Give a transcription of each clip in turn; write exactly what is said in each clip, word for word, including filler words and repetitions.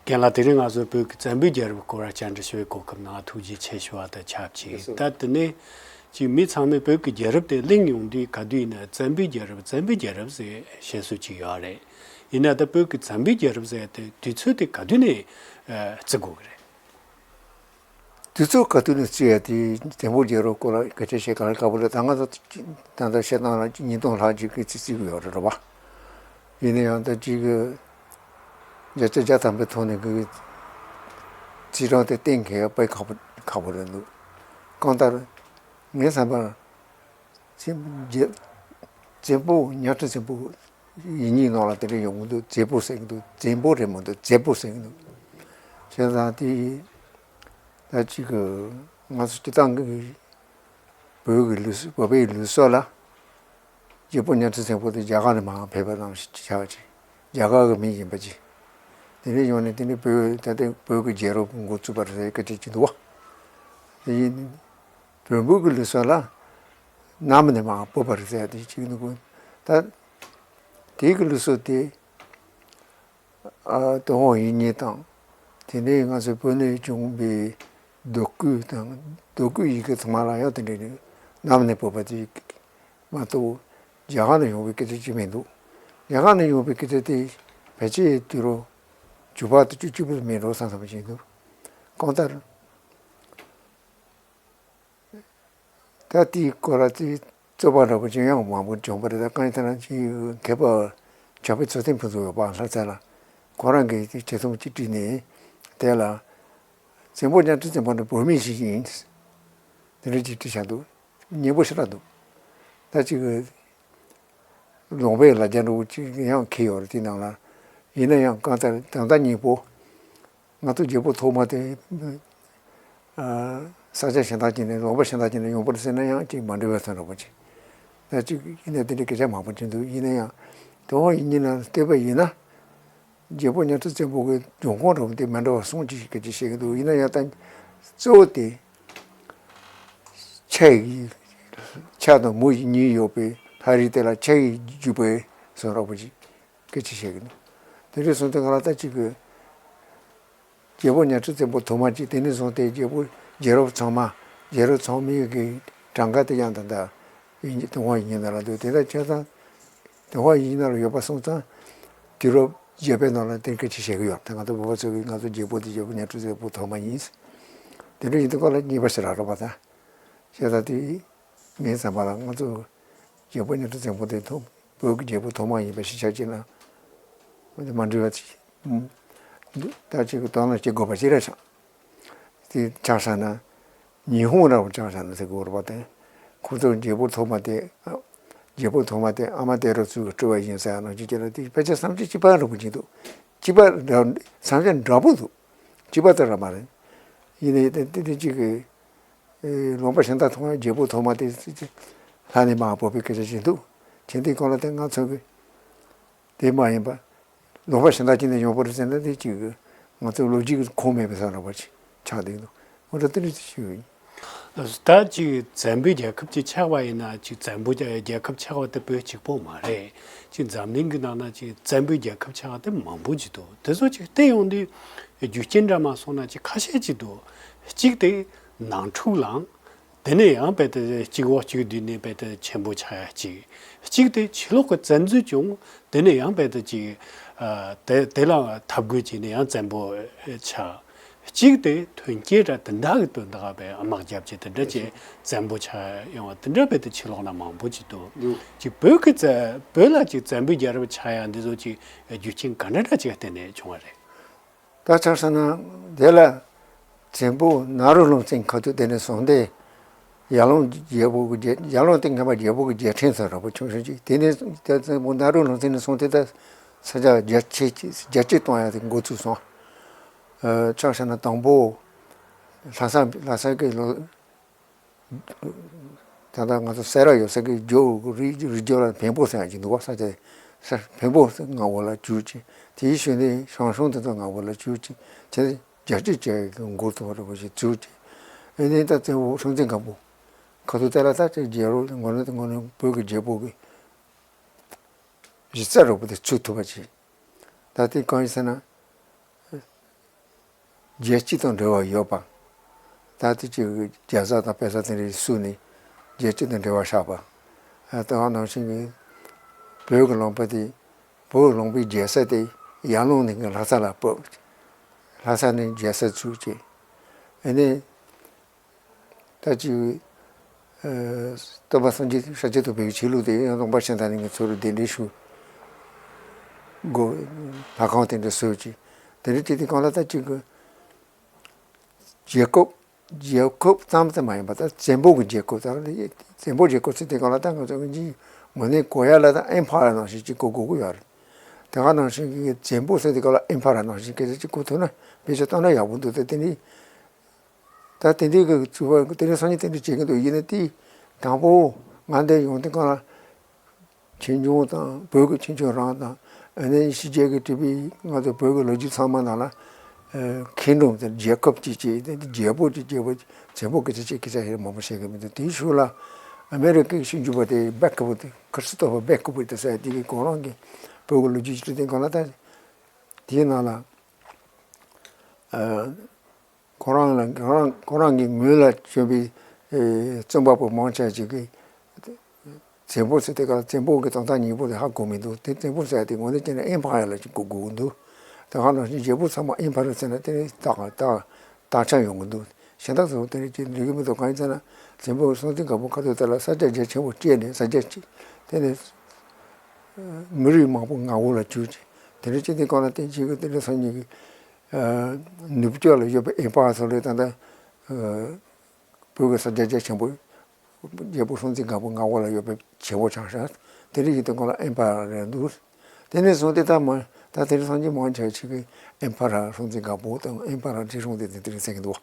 རྒན་ལགས། དེ་རིང་ང་ཚོས་བོད་ཀྱི་བཙན་པོའི་རྒྱལ་རབས་སྐོར་བཅར་འདྲི་ཞུ་བའི་གོ་སྐབས་གནང་བ་ཐུགས་རྗེ་ཆེ་ཞུ་བ་དང་ཆབས་ཅིག་ལགས་སོ། ད་དེ་ནས་ཅིག་མི་ཚང་མས་བོད་ཀྱི་རྒྱལ་རབས་དེ་གླེང་ཡོང་དུས་ག་དུས་ཡིན་ན་བཙན་པོའི་རྒྱལ་རབས་བཙན་པོའི་རྒྱལ་རབས་ཟེར་བཤད་སྲོལ་ཅིག་ཡོད་རེད། ཡིན་ན་ད་བོད་ཀྱི་བཙན་པོའི་རྒྱལ་རབས་ཟེར་དེ་དུས་ཚོད་དེ་ག་དུས་ནས་ཨ་བརྩི་དགོས་ཀྱི་རེད། དུས་ཚོད་ག་དུས་ནས་བརྩི་ཡ་དེ་བཙན་པོའི་རྒྱལ་རབས་སྐོར་ལ་སྐད་ཆ་བཤད་ག་ལ་དཀའ་པོ་རེད། ད་ང་ཚོ་ད་ལྟ་བཤད་སྟངས་ལ་ཉིས་སྟོང་ལྷག་ཅིག་གི་བརྩི་བརྩི་གི་ཡོད་རེད་རེད་པ། ཡིན་ན་ཡང་ད་ཅིག་གི་བརྒྱ་ཆ་བརྒྱ་ཐམ་པའི་ཐོག་ནས་གི་བརྩི་སྟངས་དེ་གཏན་འཁེལ་དཔེ་ཁག་པོ་ཁག་པོ་རེད་འདུག་གང་ལྟར་ངའི་བསམ་པར་བཙན་རྒྱལ་བཙན་པོ་གཉའ་ཁྲི་བཙན་པོ་ཡིག་རྙིང་ནང་ལ་དེ་འདྲ་ཡོང་གི་འདུག་བཙན་པོ་ཟེར་གི་འདུག་བཙན་པོ་རེད་མི་འདུག་བཙན་པོ་ཟེར་གི་འདུག་བྱས་ཙང་དེ་ད་ཅིག་གི་ང་ཚོ་སྤྱི་བཏང་གི་བོད་ཀྱི་ལུགས་སྲོལ་བོད་པའི་ལུགས་སྲོལ་ལ། རྒྱལ་པོ་གཉའ་ཁྲི་བཙན་པོ་དེ་རྒྱ་གར་ནས་མར་ཕེབས་པ་ནང་བཞིན་ཆགས་པ་ཅིག་རྒྱ་གར་གྱི་མི་ཡིན་པ་ཅིག་དེ་འདྲ་ཡོང་ནས་དེ་འདྲ་བོད་ད་ལྟའི་བོད་ཀྱི་རྒྱལ་རབས་ཀྱི་འགོ་བཙུགས་པ་རེད་ཟེར་སྐད་ཆ་ཅིག་འདུག་བ། དེ་ཡིན་བོན་པོ་གི་ལུགས་སྲོལ་ལ་གནམ་ནས་མར་བབས་པ་རེད་ཟེར་དེ་ཅིག་འདུག་ད་དེ་གི་ལུགས་སྲོལ་དེ། ཨ་ཏུན་ཧོང་ཡིག་རྙིང་དང་། དེ་ནས་ང་ཚོའི་བོད་ནས་བྱུང་བའི་རྡོ་བརྐོས་དང་རྡོ་བརྐོས་ཡི་གེ་ཚང་མ་ལ་ཡང་དེ་འདྲའི་གནམ་ནས་བབས་པ་དེ་མ་གཏོགས་རྒྱ་གར་ནས་ཡོང་བའི་སྐད་ཆ་ཅིག་མི་འདུག་རྒྱ་གར་ནས་ཡོང་བའི་སྐད་ཆ་དེ་ཕལ་ཆེར་དུས་རབས་བཅུ་པ་དང་བཅུ་གཅིག་པའི་མེ་རོ་ས་མཚམས་ཅིག་འདུག་གང་ལྟར། ད་དེའི་སྐོར་ལ་དེའི་རྩོད་པ་འདྲ་པོ་ཅིག་ཡང་མང་པོ་བྱུང་བ་རེད། ད་གང་ཡིན་ཟེར་ན་ཅིག་མཁས་པ་བྱམས་པའི་མཚོ་བསྟན་ཕུན་ཚོགས་ཡོད་པ་ལྷ་རྩེ་ལ་ཁོ་རང་གིས་དེ་ཆེད་རྩོམ་ཅིག་བྲིས་ནས་དེ་ལ་བཙན་པོ་གཉའ་ཁྲི་བཙན་པོ་ནི་བོད་མི་ཞིག་ཡིན། དེ་འདྲ་ཅིག་བྲིས་བཞག་འདུག་སྙན་པོ་ཞེ་དྲག་འདུག་ད་ཅིག་ལུང་པའི་ལ་རྒྱ་འདྲ་པོ་ཅིག་ཡང་འཁེལ་ཡོད་རེད། དེའི་ནང་ལ་ཡིན་ན་ཡང་གང་ལྟར་ད་ལྟ་སྙིང་པོ། ང་ཚོ་རྒྱལ་པོ་ཐོག་མ་དེ་ཨ་ས་ཆ་གཞན་དག་ཅིག་ནས་ལུང་པ་གཞན་དག་ཅིག་ནས་ཡོང་པ་རེད་ཟེར་ན་ཡང་ཅིག་མ་འགྲིག་པའི་ཚོད་འདྲ་པོ་ཅིག་ད་ཅིག་ཡིན་ན་དེ་འདྲའི་སྐད་ཆ་མང་པོ་ཅིག་འདུག་ཡིན་ན་ཡང་ཏུན་ཧོང་ཡིག་རྙིང་ནང་བལྟས་པ་ཡིན་ན་རྒྱལ་པོ་གཉའ་ཁྲི་བཙན་པོ་གི་འབྱུང་ཁུངས་འདྲ་པོ་དེ་མི་འདྲ་བ་གསུམ་ཅིག་སྐད་ཆ་བཤད་ཀྱི་འདུག་ཡིན་ན་ཡང་ད་གཙོ་བོ་དེ་ཕྱ་ཡི་ཕྱ་དང་མུ་གཉིས་ཡོད་པའི་ལྷ་རིས་དེ་ལ་ཕྱ་ཡི་རྒྱུད་པའི་བཟོ་འདྲ་པོ་ཅིག་སྐད་ཆ་བཤད་ཀྱི་འདུག་དེ་འདྲའི་སོང་དུས་ང་ལ་ལྟ་ཅིག་གི་རྒྱལ་པོ་གཉའ་ཁྲི་བཙན་པོ་ཐོག་མ་ཅིག་དེ་ནས་བཟུང་སྟེ་རྒྱལ་པོ་རྒྱལ་རབས་ཚང་མ་རྒྱལ་རབས་ཚང་མའི་གི་གྲངས་ཀ་དེ་ཡང་ད་ལྟ་ཡིན་གྱི་ཏུན་ཧོང་ཡིག་རྙིང་ནང་ལ་འདུག་དེ་ལྟར་བྱས་ཙང་ཏུན་ཧོང་ཡིག་རྙིང་ནང་ལ་ཡོད་པ་སོང་ཙང་དུས་རབས་བརྒྱད་པའི་ནང་ལ་དེ་སྐད་ཆ་བཤད་ཀྱི་ཡོད། ད་ང་ཚོ་བོད་པ་ཚོ་གིས་ང་ཚོ་རྒྱལ་པོ་དེ་རྒྱལ་པོ་གཉའ་ཁྲི་བཙན་པོ་ཐོག་མ་ཡིན། དེ་འདྲ་ཡིན་དུས་སྐོར་ལ་གཉིས་པ་ཞིག་རག་རོགས་པ་དང་བྱས་ཙང་དེ། ངའི་བསམ་པ་ལ་ང་ཚོ་རྒྱལ་པོ་གཉའ་ཁྲི་བཙན་པོ་དེ་ཐོག་བོད་ཀྱི་རྒྱལ་པོ་ཐོག་མ་ཡིན་པ་ཞིག་ཆགས་ཀྱི་ན། འོན་ཏེ་མ་འགྲིག་པ་ཞིག་འདུག་ད་ཅིག་གི་དོན་ལ་སྐྱེ་དགོས་པ་ཞིག་རེད་ཤག་དེ་ཆགས་ས་ན་ཉི་ཧོང་འདྲ་བོ་ཆགས་ས་ན་ཟེར་དགོས་རེད་པ། དེ་ཁོ་ཚོ་རྒྱལ་པོ་ཐོག་མ་དེ་རྒྱལ་པོ་ཐོག་མ་དེ་ཨ་མ་དེ་རུ་ཚུར་གི་སྤྲུལ་བ་ཡིན་ཟེར་ཡ་ནང་བཞིན་བྱས་ན་དེ་ཕལ་ཆེར་བསམ་ཚུལ་གཅིག་པ་འདྲ་པོ་ཅིག་འདུག་གཅིག་པ་འདྲ་བསམ་ཚུལ་འདྲ་པོ་འདུག་གཅིག་པ་ཙམ་ར་མ་རེད། ཡིན་ནའི་དེ་དེ་དེ་གཅིག་གི་ལུང་པ་གཞན་དག་ཐོག་རྒྱལ་པོ་ཐོག་མ་དེ་ལྷ་ནས་མར་བབས་པའི་སྐད་ཆ་ཞིག་འདུག་བྱས་དུས་སྐོར་ལ་དེ་ང་ཚོ་གི་དེ་མ་ཡིན་པ་ལུང་པ་གཞན་དག་ཅིག་ནས་ཡོང་པ་རེད་ཟེར་ན་དེ་གཅིག་གི་ང་ཚོའི་ལོ་རྒྱུས་ཀྱི་ཁུངས་མེད་པའི་ས་འདྲ་པོ་ཅིག་ཆགས་བསྡད་འདུག་འོ་ད་དེ་འདྲ་ཅིག་ཞུ་ཡིན། ད་ཅིག་བཙན་པོའི་རྒྱལ་ཁབ་ཅིག་ཆགས་པ་ཡིན་ན་ཅིག་བཙན་པོ་རྒྱལ་ཁབ་ཆགས་པ་དེ་བོད་གཅིག་པོ་མ་རེད། ཅིག་འཛམ་གླིང་གི་ནང་ན་ཅིག་བཙན་པོའི་རྒྱལ་ཁབ་ཆགས་པ་དེ་མང་པོ་ཅིག་འདུག་དེ་ཚོ་ཅིག་བལྟས་ཡོང་དུས་རྒྱུ་རྐྱེན་འདྲ་མ་སོང་ན་ཅིག་ཁ་ཤས་ཅིག་འདུག་གཅིག་དེ་ནང་འཁྲུག་ལངས། དེ་ནས་ཡང་རྦད་དེ་གཅིག་འོག་གཅིག་བསྡུས་ནས་རྦད་དེ་ཆེན་པོ་ཆགས་ཡ་གཅིག་གཅིག་དེ་ཕྱི་ལོགས་ཀྱི་བཙན་འཛུལ་བྱུང་། དེ་ནས་ཡང་རྦད་དེ་གཅིག་ཨ་དེ་དེ་ལ་འཐབ་རྒོལ་བྱས་ནས་ཡང་བཙན་པོ་ཆགས། གཅིག་དེ་ཐོན་སྐྱེད་ར་དེ་འདྲ་གི་དོན་དག་རྦད་དམག་རྒྱབ་བྱས་དེ་འདྲ་བྱས་བཙན་པོ་ཆགས་ཡོང་བ་དེ་འདྲ་རྦད་དེ་ཕྱི་ལོགས་ན་མང་པོ་ཅིག་འདུག་ཅིག་བོད་ཀྱི་བཙན་བོད་ལ་ཅིག་བཙན་པོའི་རྒྱལ་རབས་ཆགས་ཡ་འདི་ཚོ་ཅིག་རྒྱུ་རྐྱེན་ག་འདྲ་འདྲ་ཅིག་བརྟེན་ནས་བྱུང་བ་རེད། ད་ཆ་བཞག་ན་དེ་ལ་བཙན་པོ་ནཱ་རོ་ལུང་བཙན་ཁ་ཐུག་དེ་ནས་བཟུང་སྟེ་ཡར་ལུང་རྒྱལ་པོ་གི་རྒྱལ་ཡར་ལུང་དེ་སྔ་མ་རྒྱལ་པོ་གི་རྒྱལ་ཕྲན་ཚོ་ར་པོ་ཆུང་ཆུང་ཅིག་དེ་ནས་ད་བཙན་པོ་ནཱ་རོ་ལུང་བཙན་ནས་བཟུང་སྟེ་ད་ས་ཆ་རྒྱ་ཆེ་རྒྱ་སྐྱེད་གཏོང་ཡ་དེ་འགོ་ཚུགས་སོང་། ཆ་བཞག་ན་དང་པོ་ལྷ་ས་ལྷ་ས་གི་ལོ། ད་ལྟ་ང་ཚོ་སེ་ར་ཡོད་ས་གི་ཇོ་རི་རི་ཇོ་ལ་བེམ་པོ་ཟེར་ཡ་ཅིག་འདུག་བ། ས་ཆ་ས་བེམ་པོ་ཟེར་ང་འོ་ལ་བཅུག་ཅིག་དེའི་ཤུལ་ནས་ཞང་ཞུང་དེ་ཚོ་ང་འོ་ལ་བཅུག་ཅིག་དེ་རྒྱ་སྐྱེད་བྱས་གི་འགོ་ཐོག་ར་པོ་ཞིག་བཅུག་ཅིག་ཨེ་ནས་ད་བཙན་པོ་སྲོང་བཙན་སྒམ་པོ་ཁ་ཐུག་དེ་ལ་ད་ཅིག་རྒྱལ་རབས་ངོ་ནས་ངོ་ནས་བོད་ཀྱི་རྒྱལ་པོ་གི་གཞི་རྩ་ར་པོ་དེ་ཚུགས་ཐུབ་པ་ཅིག་ད་དེ་གང་ཡིན་ཟེར་ན། རྒྱལ་སྤྱི་དང་འབྲེལ་བ་ཡོད་པ། ད་ལྟའི་ཅིག་རྒྱལ་ས་དང་དཔལ་ས་དེ་འདྲ་བསུས་ནས་རྒྱལ་སྤྱི་དང་འབྲེལ་བ་བཞག་པ། ཨ་ད་ག་ནང་བཞིན་གྱི་བོད་ཀྱི་ལུང་པ་དེ། བོད་ལུང་པའི་རྒྱལ་ས་དེ་ཡར་ཀླུང་ནས་ཀྱི་ལྷ་ས་ལ་སྤོས། ལྷ་ས་ནས་རྒྱལ་ས་བཙུགས་བྱས། ཨ་ནི་ད་ཅིག་ཨ་སྟོན་པ་སངས་རྒྱས་ཤཱཀྱ་ཐུབ་པའི་ཆོས་ལུགས་དེ་ཡང་ལུང་པ་གཞན་དག་ནས་ཀྱི་ཚུར་གདན་འདྲེན་ཞུ་དགོས། ལྷ་ཁང་དེ་འདྲ་བཟོས་བྱས། དེ་འདྲ་བྱས་དུས་སྒང་ལ་ད་ཅིག་གི་རྒྱལ་ཁབ། རྒྱལ་ཁབ་ཙམ་དུ་མ་ཡིན་པ་ད་བཙན་པོ་གི་རྒྱལ་ཁབ་དང་། བཙན་པོ་རྒྱལ་ཁབ་ཟེར་དུས་སྒང་ལ་ད་ང་ཚོ་གི་ངོས་ནས་གོ་ཡ་ལ་ད་ཨེམ་ཕ་ཡར་ནང་བཞིན་ཅིག་གོ་དགོས་ཀྱི་ཡོད་རེད། དེ་ག་ནང་བཞིན་གྱི་བཙན་པོ་ཟེར་དུས་སྒང་ལ་ཨེམ་ཕ་ཡར་ནང་བཞིན་སྐད་ཆ་ཅིག་གོ་ཐུབ་ན་དཔེ་ཆ་བཏང་ན་ཡག་པོ་འདུག་ད་དེ་ནི་ད་དེ་འདྲའི་གི་ཚུལ་བ་དེ་འདྲའི་སང་ཉིན་དེ་འདྲ་བྱེད་ཀྱི་འདུག་ཡིན་ན་དེ་དང་པོ་ང་འདིར་ཡོང་དུས་སྒང་ལ། ཆོས་འབྱུང་དང་བོད་ཀྱི་ཆོས་འབྱུང་རང་དང་། ཨ་ནི་ཕྱི་རྒྱལ་གྱི་བྲིས་པའི་ང་ཚོ་བོད་ཀྱི་ལོ་རྒྱུས་ཚང་མ་ནང་ལ། ཨ་མཁས་གྲུབ་དང་རྒྱལ་ཁབ་ཀྱི་ཅིག་དེ་རྒྱལ་པོ་ཅིག་རྒྱལ་པོ་ཅིག་བཙན་པོ་སྐད་ཆ་ཅིག་སྐད་ཆ་ཧེ་མང་པོ་བཤད་ཀྱི་མི་འདུག་དེའི་ཤུལ་ལ་ཨ་མེ་རི་ཀའི་ཞིབ་འཇུག་པ་དེ་སྦེ་ཀི་བུར་དེ་ཁྲི་སི་ཏོ་ཕར་སྦེ་ཀི་བུར་དེ་ཟེར་དེ་གིས་ཁོ་རང་གིས་བོད་ཀྱི་ལོ་རྒྱུས་ཅིག་བྲིས་དུས་སྒང་ལ་ད་དེའི་ནང་ལ། ཨ། ཁོ་རང་ལ་ཁོ་རང་ཁོ་རང་གི་ངོས་ལ་བྱོན་པའི་ཨེ་རྩོམ་པ་པོ་མང་ཆེ་ཅིག་གིས་བཙན་པོ་ཟེར་དུས་སྒང་ལ་བཙན་པོ་གི་དོན་དག་གཉིས་པོ་དེ་ཧ་གོ་མི་འདུག་དེ་བཙན་པོ་ཟེར་དེ་དངོས་གནས་བྱས་ན་ཨེམ་ཕ་ཡར་ལ་ཅིག་གོ་དགོས་ཀྱི་འདུག་དེ་ག་ནང་བཞིན་རྒྱལ་པོ་ཚང་མ་ཨེམ་ཕ་ཡར་ཟེར་ན་དེ་ནི་རྟགས་རྟགས་རྟགས་ཆགས་ཡོང་གི་འདུག་གཞན་དག་ཚོ་དེ་ནི་ཅིག་འགྲིག་གི་མི་འདུག་གང་ཡིན་ཟེར་ན་བཙན་པོ་སྲོང་བཙན་སྒམ་པོ་ཁ་ཐུག་དེ་ལ་ས་སྐྱ་རྒྱལ་ཆེན་པོ་བཅས་ནས་ས་སྐྱ་ཅིག་དེ་ནས་མི་རིགས་མང་པོ་ངག་འོག་ལ་གྱུར་ཅིག་དེ་འདྲ་བྱས་དུས་སྒང་ལ་དེ་ཅིག་གི་དེ་འདྲ་སོང་ཉིད་ཀྱི། ཨ་ནུབ་ཕྱོགས་ལ་ཡོད་པའི་ཨེམ་ཕ་ཡར་ཚོ་ལས་ད་ལྟ་ཨ་བོད་ཀྱི་ས་སྐྱ་རྒྱ་ཆེན་པོ། རྒྱལ་པོ་སྲོང་བཙན་སྒམ་པོ་མངའ་འོག་ལ་ཡོད་པའི་ཆེན་པོ་ཆགས་ཤག་དེ་འདྲ་ཡིན་དུས་སྒང་ལ་ཨེམ་ཕ་ཡར་རེད་འདུག་དེ་ནས་བཟུང་སྟེ་ད་མ་ད་དེ་རིང་སང་ཉིན་མང་ཆེ་ཆེ་གི་ཨེམ་ཕ་ཡར་སྲོང་བཙན་སྒམ་པོ་དང་ཨེམ་ཕ་ཡར་ཁྲི་སྲོང་ལྡེ་བཙན་དེ་རིང་ཟེར་གྱི་འདུག་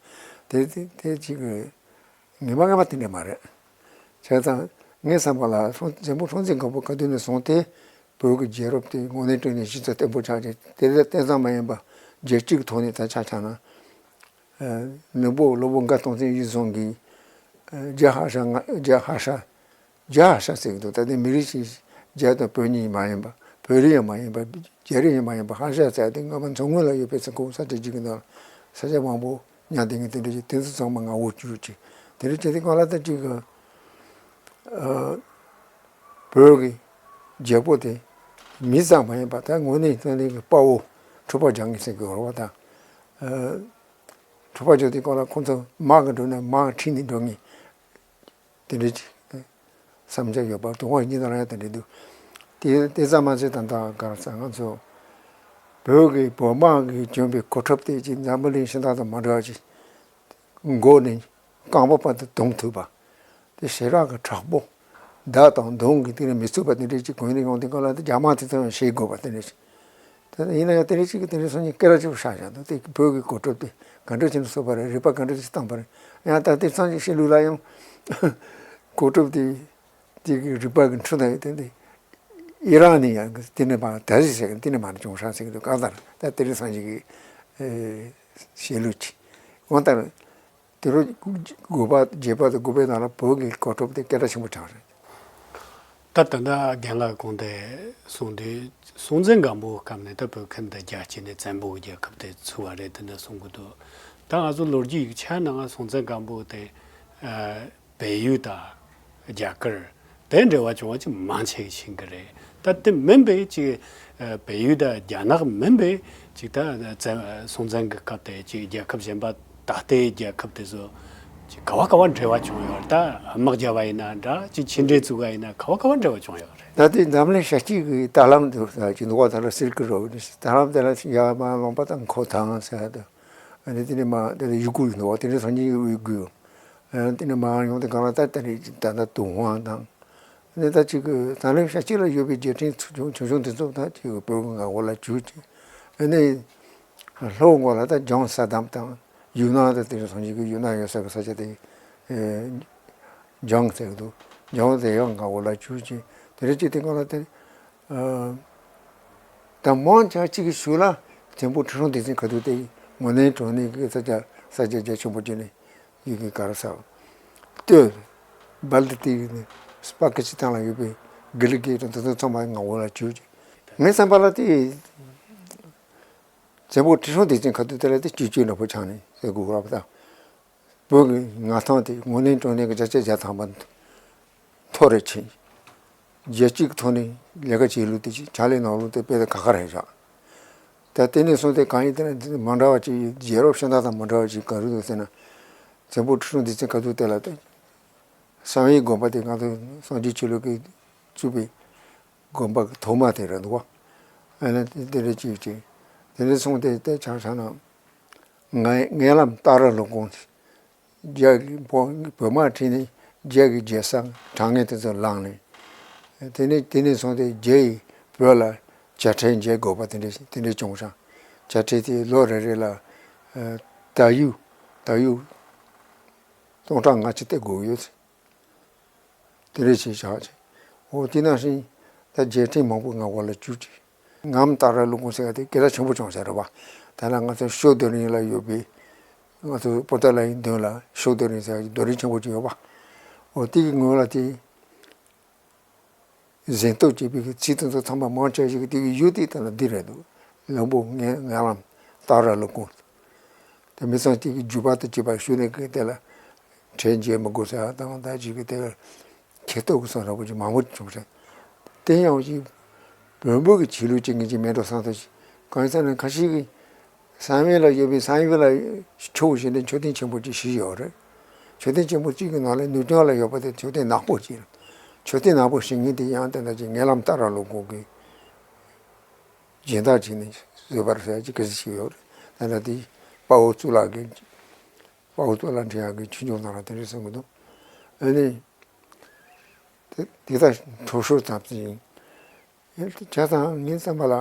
དེ་དེ་དེ་ཅིག་གི་ངེས་མ་ངེས་མ་དེ་འདྲ་མ་རེད། བྱས་ཙང་ངའི་བསམ་པ་ལ་སྲོང་བཙན་པོ་སྲོང་བཙན་སྒམ་པོ་སྐབས་དུས་ནས་བཟུང་སྟེ་བོད་ཀྱི་རྒྱལ་རབས་དེ་དངོས་གནས་དྲང་གནས་གཞི་རྩ་བརྟན་པོ་ཆགས་ཀྱི་དེ་ལས་བརྟན་ཙམ་མ་ཡིན་པ་རྒྱལ་སྤྱིའི་ཐོག་ནས་ད་ཆ་ཆ་ན། ཨ་ནུ་བོ་སློབ་དཔོན་དགའ་སྟོན་བཙན་ཡིད་བཟུང་གིས་ཨ་རྒྱ་ཧ་ཤ་ང་རྒྱ་ཧ་ཤ་རྒྱ་ཧ་ཤ་ཟེར་གྱི་འདུག་ད་ལྟའི་མི་རིགས་ཤིག་རྒྱ་དང་བོད་གཉིས་མ་ཡིན་པ་བོད་རིགས་ཡང་མ་ཡིན་པ་རྒྱ་རིགས་ཡང་མ་ཡིན་པ་ཧ་ཤ་ཟེར་ཏེ་སྔ་མ་མཚོ་སྔོན་ལ་ཡོད་པའི་ས་ཁུག་ས་ཆ་གཅིག་གི་ནང་ལ་ས་ཆ་མང་པོ་མཉམ་དེ་ངས་དེ་འདྲ་ཞིག་དེ་ཚོ་ཚང་མ་མངའ་འོག་གྱུར་ཅིག་དེ་འདྲ་བྱས་ཏེ་གང་ལ་ད་ཅིག་གི་ཨ་བོད་ཀྱི་རྒྱལ་པོ་དེ་མི་ཙམ་མ་ཡིན་པ་ད་དངོས་གནས་དངོས་གནས་ཀྱི་དཔའ་བོ་འཁྲུག་པ་རྒྱག་མཁན་ཟེར་གྱི་ཡོད་རེད་བ། ད་ཨ་འཁྲུག་པ་རྒྱག་དུས་སྒང་ལ་ཁོང་ཚོ་དམག་གི་འགྲོ་ན་དམག་ཁྲིད་ནས་འགྲོ་མཁན་དེ་འདྲ་ཅིག་བསམ་འཆར་ཡོད་པ་དུང་བ་གཉིས་དང་ཡང་དེ་འདྲ་འདུག་དེ་དེ་ཙམ་མ་ཟད་ད་ལྟ་ག་རེ་ཟེར་ང་ཚོ་བོད་ཀྱི་བོད་དམག་གིས་བྱོན་པའི་གོ་ཁྲབ་དེ་ཅིག་འཛམ་བུ་གླིང་གཞན་དག་དང་མ་འདྲ་བ་ཅིག་མགོ་ནས་རྐང་པ་བར་དུ་བརྡུང་ཐུབ་པ། དེ་ཞེ་དྲག་གི་དྲག་པོ། མདའ་དང་མདུང་གིས་དེ་ནས་མི་ཚུགས་པ་དེ་འདྲ་ཅིག་གོན་ནས་ཡོང་དུས་སྒང་ལ་དེ་རྒྱ་དམག་དེ་ཚོ་ཡང་ཞེད་དགོས་པ་དེ་འདྲ་ཅིག་དེ་ཡིན་ན་ཡང་དེ་འདྲ་ཅིག་གིས་དེ་འདྲ་སོང་ཉིན་སྐད་གྲགས་ཆེན་པོ་ཆགས་བཞག་འདུག་དེ་བོད་ཀྱི་གོ་ཁྲབ་དེ་ག་འདྲ་ཅིག་ནས་བཟོས་པ་རེད། རིག་པ་ག་འདྲ་ཅིག་བཏང་པ་རེད། ཡང་ད་དེང་སང་གི་ཤེས་ལུགས་ལ་ཡང་གོ་ཁྲབ་དེ་དེ་གི་རིག་པ་གི་འཕྲུལ་དང་ཡོད་དེ་འདི་ཨི་རན་ནས་ཡང་དེ་ནས་མར་ད་གཟིགས་ཟེར་གི་དེ་ནས་མར་བྱུང་ཤག་ཟེར་གི་འདུག་གང་ལྟར་ད་དེ་རིང་སང་ཉིན་གི་ཨེ་ཤེས་ལུགས་ཀྱི་གང་ལྟར། དུས་རབས་དགུ་པ་བརྒྱད་པ་དང་དགུ་པའི་ནང་ལ་བོད་ཀྱི་གོ་ཁྲབ་དེ་སྐད་གྲགས་ཆེན་པོ་ཆགས་རེད། ད་ད་ལྟ་རྒན་ལགས་གོང་དེ་གསུངས་དུས་སྲོང་བཙན་སྒམ་པོའི་སྐབས་ནས་ད་བོད་ཁམས་དེ་རྒྱ་སྐྱེད་ནས་བཙན་པོའི་རྒྱལ་ཁབ་དེ་ཚུགས་པ་རེད་དེ་འདྲ་གསུང་གི་འདུག་ད་ང་ཚོ་ལོ་རྒྱུས་ཀྱི་ཆ་ནང་སྲོང་བཙན་སྒམ་པོ་དེ་ཨ་བལ་ཡུལ་དང་རྒྱ་གར་དེ་འབྲེལ་བ་བྱུང་བ་ཅིག་མང་ཆེ་ཤིང་གི་རེད། ད་དེ་མིན་པའི་ཅིག་ཨ་བལ་ཡུལ་དང་རྒྱ་ནག་མིན་པའི་ཅིག་ད་བཙན་སྲོང་བཙན་གྱི་སྐབས་དེ་ཅིག་རྒྱལ་ཁབ་གཞན་པ་ད་ལྟའི་རྒྱལ་ཁབ་དེ་ཚོ་ཅིག་ག་བ་ག་བ་འབྲེལ་བ་བྱུང་ཡོད་རེད། ད་དམག་རྒྱབ་པ་ཡིན་ན་འདྲ་ཅིག་ཕྱི་འབྲེལ་བཙུགས་པ་ཡིན་ན་ག་བ་ག་བ་འབྲེལ་བ་བྱུང་ཡོད་རེད། ད་ལྟའི་འཛམ་གླིང་ཤར་སྐྱིད་ཀྱི་ད་ལམ་དུ་ཅིག་འདུག་བ། ད་ལ་སིལ་ཀི་རོ་ཌི་ད་ལམ་དེ་ལ་ཡར་མར་ལུང་པ་དང་མཁོ་ཐང་ཟེར་ཡ་དང་། ཨ་ནི་དེ་ནས་མར་དེ་ནས་ཡུ་གུར་ཡིན་ནོ། དེ་ནས་སང་ཉིན་ཡུ་གུར། ཨ་དེ་ནས་མར་ཡོང་དུས་སྒང་ལ་ད་དེ་ནས་ད་ལྟ་ཏུན་ཧོང་དང་། ཨ་ནི་ད་ཅིག་གི་ད་ལན་ཤར་སྐྱིད་ལ་ཡོད་པའི་རྒྱལ་ཕྲན་ཆུང་ཆུང་ཆུང་ཆུང་དེ་ཚོ་ད་ཅིག་བོད་ཀྱི་མངའ་འོག་ལ་གྱུར་ཅིག་ཨ་ནི་ལྷོ་ངོས་ལ་ད་ལྗང་ས་དམ་དང་ཡུན་ནན་དང་དེ་ནས་སང་ཉིན་གྱི་ཡུན་ནན་ཡོད་ས་གི་ས་ཆ་དེ་ཨེ་ལྗང་ཟེར་གི་འདུག་ལྗང་དེ་ཡང་མངའ་འོག་ལ་གྱུར་ཅིག་དེ་འདྲ་ཅིག་དེ་སྒང་ལ་དེ། ཨ། ད་མང་ཆེ་གཅིག་གི་ཤུལ་ལ་བཙན་པོ་ཁྲི་སྲོང་ལྡེ་བཙན་ཁ་ཐུག་དེ་ངོས་ནས་དྲང་གནས་ཀྱི་ས་སྐྱ་ས་སྐྱ་རྒྱ་ཆེན་པོ་བྱས་ནས་ཡི་གེ་ག་རེ་ཟེར། སྟོད། སྦལ་ཏི་ཏི་ནས་སྤ་གི་སྤྱི་བཏང་ལ་ཡོད་པའི་དགེ་ལུགས་དགེ་དང་དེ་ཚོ་ཚང་མ་མངའ་འོག་ལ་གྱུར་ཅིག་ངའི་བསམ་པ་ལ་དེ། བཙན་པོ་ཁྲི་སྲོང་ལྡེ་བཙན་ཁ་ཐུག་དེ་ལ་དེ་སྐྱིད་སྐྱིད་འདྲ་པོ་ཆགས་ནས་ཟེར་དགོས་རབ་དང་། བོད་ཀྱི་མངའ་ཐང་དེ་ངོས་ལེན་དྲང་ལེན་གྱི་བརྒྱ་ཆ་བརྒྱ་ཐམ་པ་མཐོ་རུ་ཕྱིན། རྒྱལ་སྤྱིའི་ཐོག་ནས་ལས་ཀ་བྱེད་ལུགས་དེ་ཕྱག་ལས་གནང་ལུགས་དེ་དཔེ་ཁག་ཁག་རེད་བཞག་ད་དེ་ནས་བཟུང་སྟེ་གང་ཡིན་དེ་ན་མི་འདྲ་བ་ཅིག་རྒྱལ་རབས་ཤིང་རྟ་དང་མི་འདྲ་བ་ཅིག་ག་རེ་འདུག་ཟེར་ན། བཙན་པོ་ཁྲི་སྲོང་ལྡེ་བཙན་ཁ་ཐུག་དེ་ལ་དེ་བསམ་ཡས་དགོན་པ་དེ་ང་ཚོ་སངས་རྒྱས་ཆོས་ལུགས་ཀྱི་བཙུགས་པའི་དགོན་པ་གི་ཐོག་མ་དེ་རེད་འདུག་བ། ཨ་ནི་དེ་རེད་ཅིག་ཅིག་དེ་ནས་བཟུང་སྟེ་དེ་ཆ་བཞག་ན། ངའི་ངའི་ལམ་སྟག་ར་ལུང་གོང་། རྒྱ་གི་བོ་བོད་དམག་ཁྲིད་ནས་རྒྱ་གི་རྒྱལ་ས་དྲང་ངེས་དེ་ཚོ་བླངས་ནས། དེ་ནས་དེ་ནས་བཟུང་སྟེ་རྒྱ་ཡིས་བོད་ལ་དཔྱ་ཁྲལ་འཇལ་དགོས་པ་དེ་འདྲ་དེ་འདྲ་བྱུང་ཤག་དཔྱ་ཁྲལ་དེ་ལོ་རེ་རེ་ལ་ཨ་ད་ཡུ་ད་ཡུ་སྟོང་ཕྲག་ལྔ་བཅུ་སྟེར་དགོས་ཡོད། དེ་རེད་ཅེས་བྱ་བ་ཅིག་འོ་དེ་ནང་བཞིན་ད་རྒྱལ་ཕྲན་མང་པོ་མངའ་འོག་ལ་བཅུག་ཅིག་ངམ་སྟག་ར་ལུང་གོང་ཟེར་བ་དེ་སྐད་གྲགས་ཆེན་པོ་བྱུང་ཟེར་རེད་བ། ད་ལ་ང་ཚོ་ཤོག་རྡོ་རིང་ལ་ཡོད་པའི་ང་ཚོ་པོ་ཏཱ་ལའི་མདུན་ལ་ཤོག་རྡོ་རིང་ཟེར་བ་རྡོ་རིང་ཆེན་པོ་ཅིག་ཡོད་པ། འོ་དེ་གི་ངོས་ལ་དེ་གཟེངས་བསྟོད་བྱེད་པའི་གི་ཚིག་དེ་ཚོ་ཚང་མ་མང་ཆེ་ཞིག་གི་དེ་གི་ཡུལ་དེ་ད་ལ་འདི་རེད་འདུག་ལམ་བུ་ངན་ངན་ལམ་སྟག་ར་ལུང་གོང་། དེ་མི་ཚང་གཅིག་གི་རྒྱུད་པ་དང་བཅས་པ་ཞུ་ནས་གི་དེ་ལ་ཁྲལ་འཇལ་མི་དགོས་ཟེར་བ་དང་ད་ཅིག་གི་དེ་ལ་ཁེ་ཏོག་གི་སོང་ར་བོ་ཅིག་མང་པོ་བྱུང་ཟེར། དེ་ཡང་ཅིག་བོན་པོ་གི་ཆོས་ལུགས་ཅིག་ངེས་ཅིག་མེད་འགྲོ་བསམ་ཐུབ་ཅིག་གང་ཡིན་ཟེར་ན་ཁ་ཤས་ཀྱིས་བསམ་ཡས་ལ་ཡོད་པའི་བསམ་ཡས་ལ་ཆོས་ཞེས་ནས་མཆོད་རྟེན་ཆེན་པོ་ཅིག་བཞེངས་ཡོད་རེད། མཆོད་རྟེན་ཆེན་པོ་གཅིག་གི་ནང་ལ་ནུབ་བྱང་ལ་ཡོད་པ་དེ་མཆོད་རྟེན་ནག་པོ་ཅིག་རེད། མཆོད་རྟེན་ནག་པོ་བཞེངས་མཁན་དེ་ཡང་དེ་འདྲ་ཅིག་ངན་ལམ་སྟག་ར་ལུང་གོང་གི་སྦྱིན་བདག་བྱས་ནས་བཟོས་པ་རེད་ཟེར་ཡ་ཅིག་ག་ཚོད་ཅིག་ཡོད་རེད། ད་ལྟ་དེ་དཔའ་བོ་གཙུག་ལག་གི་དཔའ་བོ་གཙུག་ལག་འདྲེན་ཡག་གི་ཆོས་འབྱུང་ནང་ལ་དེ་འདྲ་གསུང་གི་འདུག་ཨ་ནི་དེ་དེ་ལྟར་མཐོ་ཤོས་ཙམ་ཞིག་ཡིན། ཆ་ཚང་ངའི་བསམ་པ་ལ་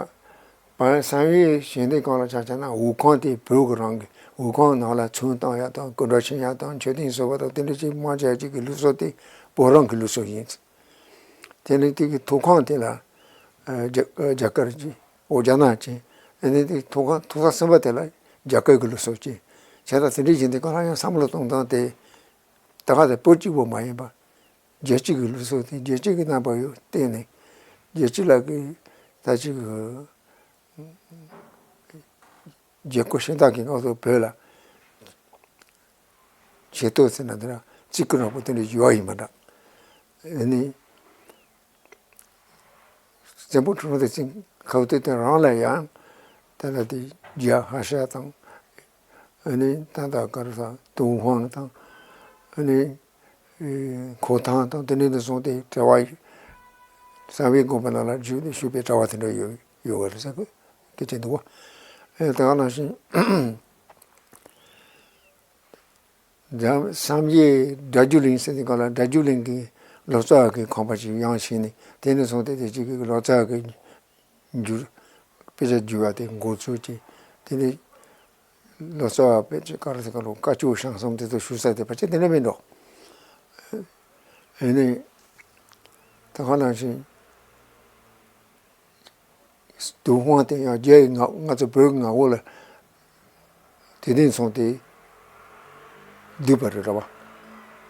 བར་བསམ་ཡས་ཞལ་འདེབས་སྒང་ལ་ཆ་བཞག་ན་འོལ་ཁང་དེ་བོད་ཀྱི་རང་གི་འོལ་ཁང་ནང་ལ་ཚོན་བཏང་ཡག་དང་སྐུ་འདྲ་ཕྱིན་ཡག་དང་མཆོད་རྟེན་བཟོ་བ་དང་དེ་འདྲ་ཅིག་མང་ཆེ་ཅིག་གི་ལུགས་སྲོལ་དེ་བོད་རང་གི་ལུགས་སྲོལ་ཡིན། དེ་ནས་དེ་གི་ཐོག་ཁང་དེ་ལ་ཨ་རྒྱ་རྒྱ་གར་གྱི་འོ་རྒྱ་ནག་ཅན། ཨ་ནི་དེ་ཐོག་ཁང་ཐོག་ས་གསུམ་པ་དེ་ལ་རྒྱ་གར་གྱི་ལུགས་སྲོལ་ཅན། བྱས་ཙང་དེ་འདྲའི་བཞིན་དེ་ག་རང་ཡང་བསམ་བློ་གཏོང་སྟངས་དེ་ད་ག་དེ་བོད་གཅིག་པོ་མ་ཡིན་པ་རྒྱལ་སྤྱི་གི་ལུགས་སྲོལ་དེ་རྒྱལ་སྤྱི་གི་རྣམ་པ་ཡོད་བརྟེན་ནས་རྒྱལ་སྤྱི་ལ་གི་ད་ཅིག་གི་རྒྱལ་སྐུ་ཤིང་རྟ་གི་ང་ཚོ་བོད་ལ་ཆེ་བསྟོད་ཟེར་ན་འདི་ར་གཅིག་གི་རང་པོ་དེ་འདྲ་ཡོད་ཡིན་མ་འདྲ། ཨ་ནི་བཙན་པོ་ཁྲི་སྲོང་ལྡེ་བཙན་ཁ་བ་དེ་དེ་རང་ལ་ཡང་དེ་ལ་དེ་རྒྱ་ཧ་ཤ་དང་ཨ་ནི་ད་ད་ག་རེ་ཟ་ཏུན་ཧོང་དང་ཨ་ནི་ཁོ་ཐང་དང་དེ་འདྲ་དུ་སོང་སྟེ་གྲྭ་བ་བསམ་ཡས་དགོན་པ་ནང་ལ་བཞུགས་ནས་བཞུགས་པའི་གྲྭ་བ་དེ་འདྲ་ཡོད་ཡོད་པ་རེད་ཟེར་གི་སྐད་ཆ་འདུག་བ། ཨ་ད་ག་ནང་བཞིན། བསམ་ཡས་སྒྲ་སྒྱུར་གླིང་ཟེར་དེ་ག་ལ་སྒྲ་སྒྱུར་གླིང་གི་ལོ་ཙཱ་བ་གི་ཁང་པ་ཞིག་ཡང་བྱས་ནས་དེ་ནས་བཟུང་སྟེ་དེ་གཅིག་གི་ལོ་ཙཱ་བ་གི་འགྱུར་དཔེ་ཆ་བསྒྱུར་བ་དེ་འགོ་ཚུགས་ཀྱི་དེ་ནས་ལོ་ཙཱ་བ་དཔེ་ཆ་ག་རེ་ཟེར་ག་ལོ་བཀའ་ཆོས་ཞང་གསུམ་དེ་ཚོ་ཞུ་ས་དེ་ཕལ་ཆེར་དེ་འདྲ་མིན་འགྲོ། ཨེ་ནས་ད་ག་ནང་བཞིན། ཏུན་ཧོང་དེ་ཡང་རྒྱའི་ང་ང་ཚོ་བོད་ཀྱི་མངའ་འོག་ལ་དེ་ནས་སོང་སྟེ་བསྡུས་པ་རེད་ར་བ།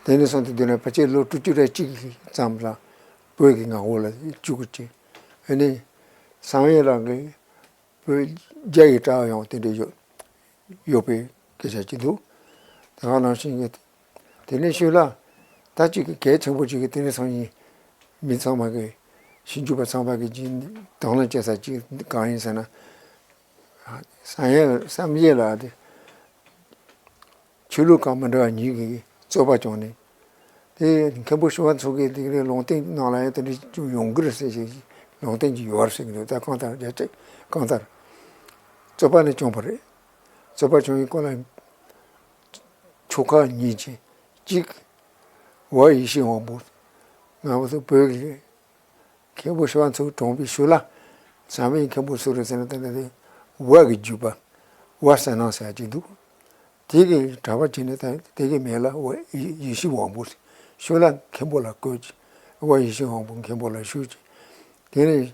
དེ་ནས་སོང་སྟེ་བསྡུས་ནས་ཕལ་ཆེར་ལོ་དྲུག་ཅུ་རེ་གཅིག་ཙམ་ལ་བོད་ཀྱི་མངའ་འོག་ལ་བཅུག་གི་བྱས། ཨ་ནི་བསམ་ཡས་ལགས་ཀྱིས་བོད་རྒྱ་ཡི་གྲྭ་ཡང་དེ་འདྲ་ཡོད། ཡོད་པའི་སྐད་ཆ་ཅིག་འདུག་དེ་ག་ནང་བཞིན་གྱི་དེ་ནས་ཤུལ་ལ་ད་ཅིག་གི་གལ་ཆེན་པོ་ཅིག་གི་དེ་ནས་སང་ཉིན་མི་ཚང་མ་གི་ཞིབ་འཇུག་པ་ཚང་མ་གི་དང་ལེན་བྱེད་ས་ཅིག་གང་ཡིན་ཟེར་ན། བསམ་ཡས་བསམ་ཡས་ལ་དེ་ཆོས་ལུགས་ཁག་མི་འདྲ་བ་གཉིས་ཀྱི་རྩོད་པ་བྱུང་ནས་དེ་མཁན་པོ་ཞི་བ་འཚོ་གི་དེ་གའི་ལུང་བསྟན་ནང་ལ་ཡང་དེ་འདྲ་ཅིག་ཡོང་གི་རེད་ཟེར་ཞིག་ལུང་བསྟན་ཅིག་ཡོད་རེད་ཟེར་གི་འདུག་ད་གང་ལྟར་རྒྱ་ཆེ་གང་ལྟར་རྩོད་པ་ནི་བྱུང་བ་རེད། རྩོད་པ་བྱུང་བའི་སྐོར་ལ་ཆོལ་ཁ་གཉིས་ཀྱིས་གཅིག་ཝ་ཡེ་ཤེས་དབང་པོ་ང་བོ་ཚོ་བོད་ཀྱི་མཁན་པོ་ཞི་བ་འཚོ་གྲོངས་པའི་ཤུལ་ལ་བྱམས་པའི་མཁན་པོ་སུ་རེད་ཟེར་ན་ད་ལྟ་དེ་ཝ་གི་བརྒྱུད་པ་ཝ་ཟེར་ན་ཟེར་གྱི་འདུག་དེ་གི་གྲྭ་པ་བྱས་ནས་ད་དེ་གི་མིང་ལ་ཝ་ཡེ་ཤེས་དབང་པོ་ཟེར། ཤུལ་ལ་མཁན་པོ་ལ་བསྐོས་ཀྱི་ཝ་ཡེ་ཤེས་དབང་པོ་མཁན་པོ་ལ་ཞུས་ཀྱི་དེ་ནས།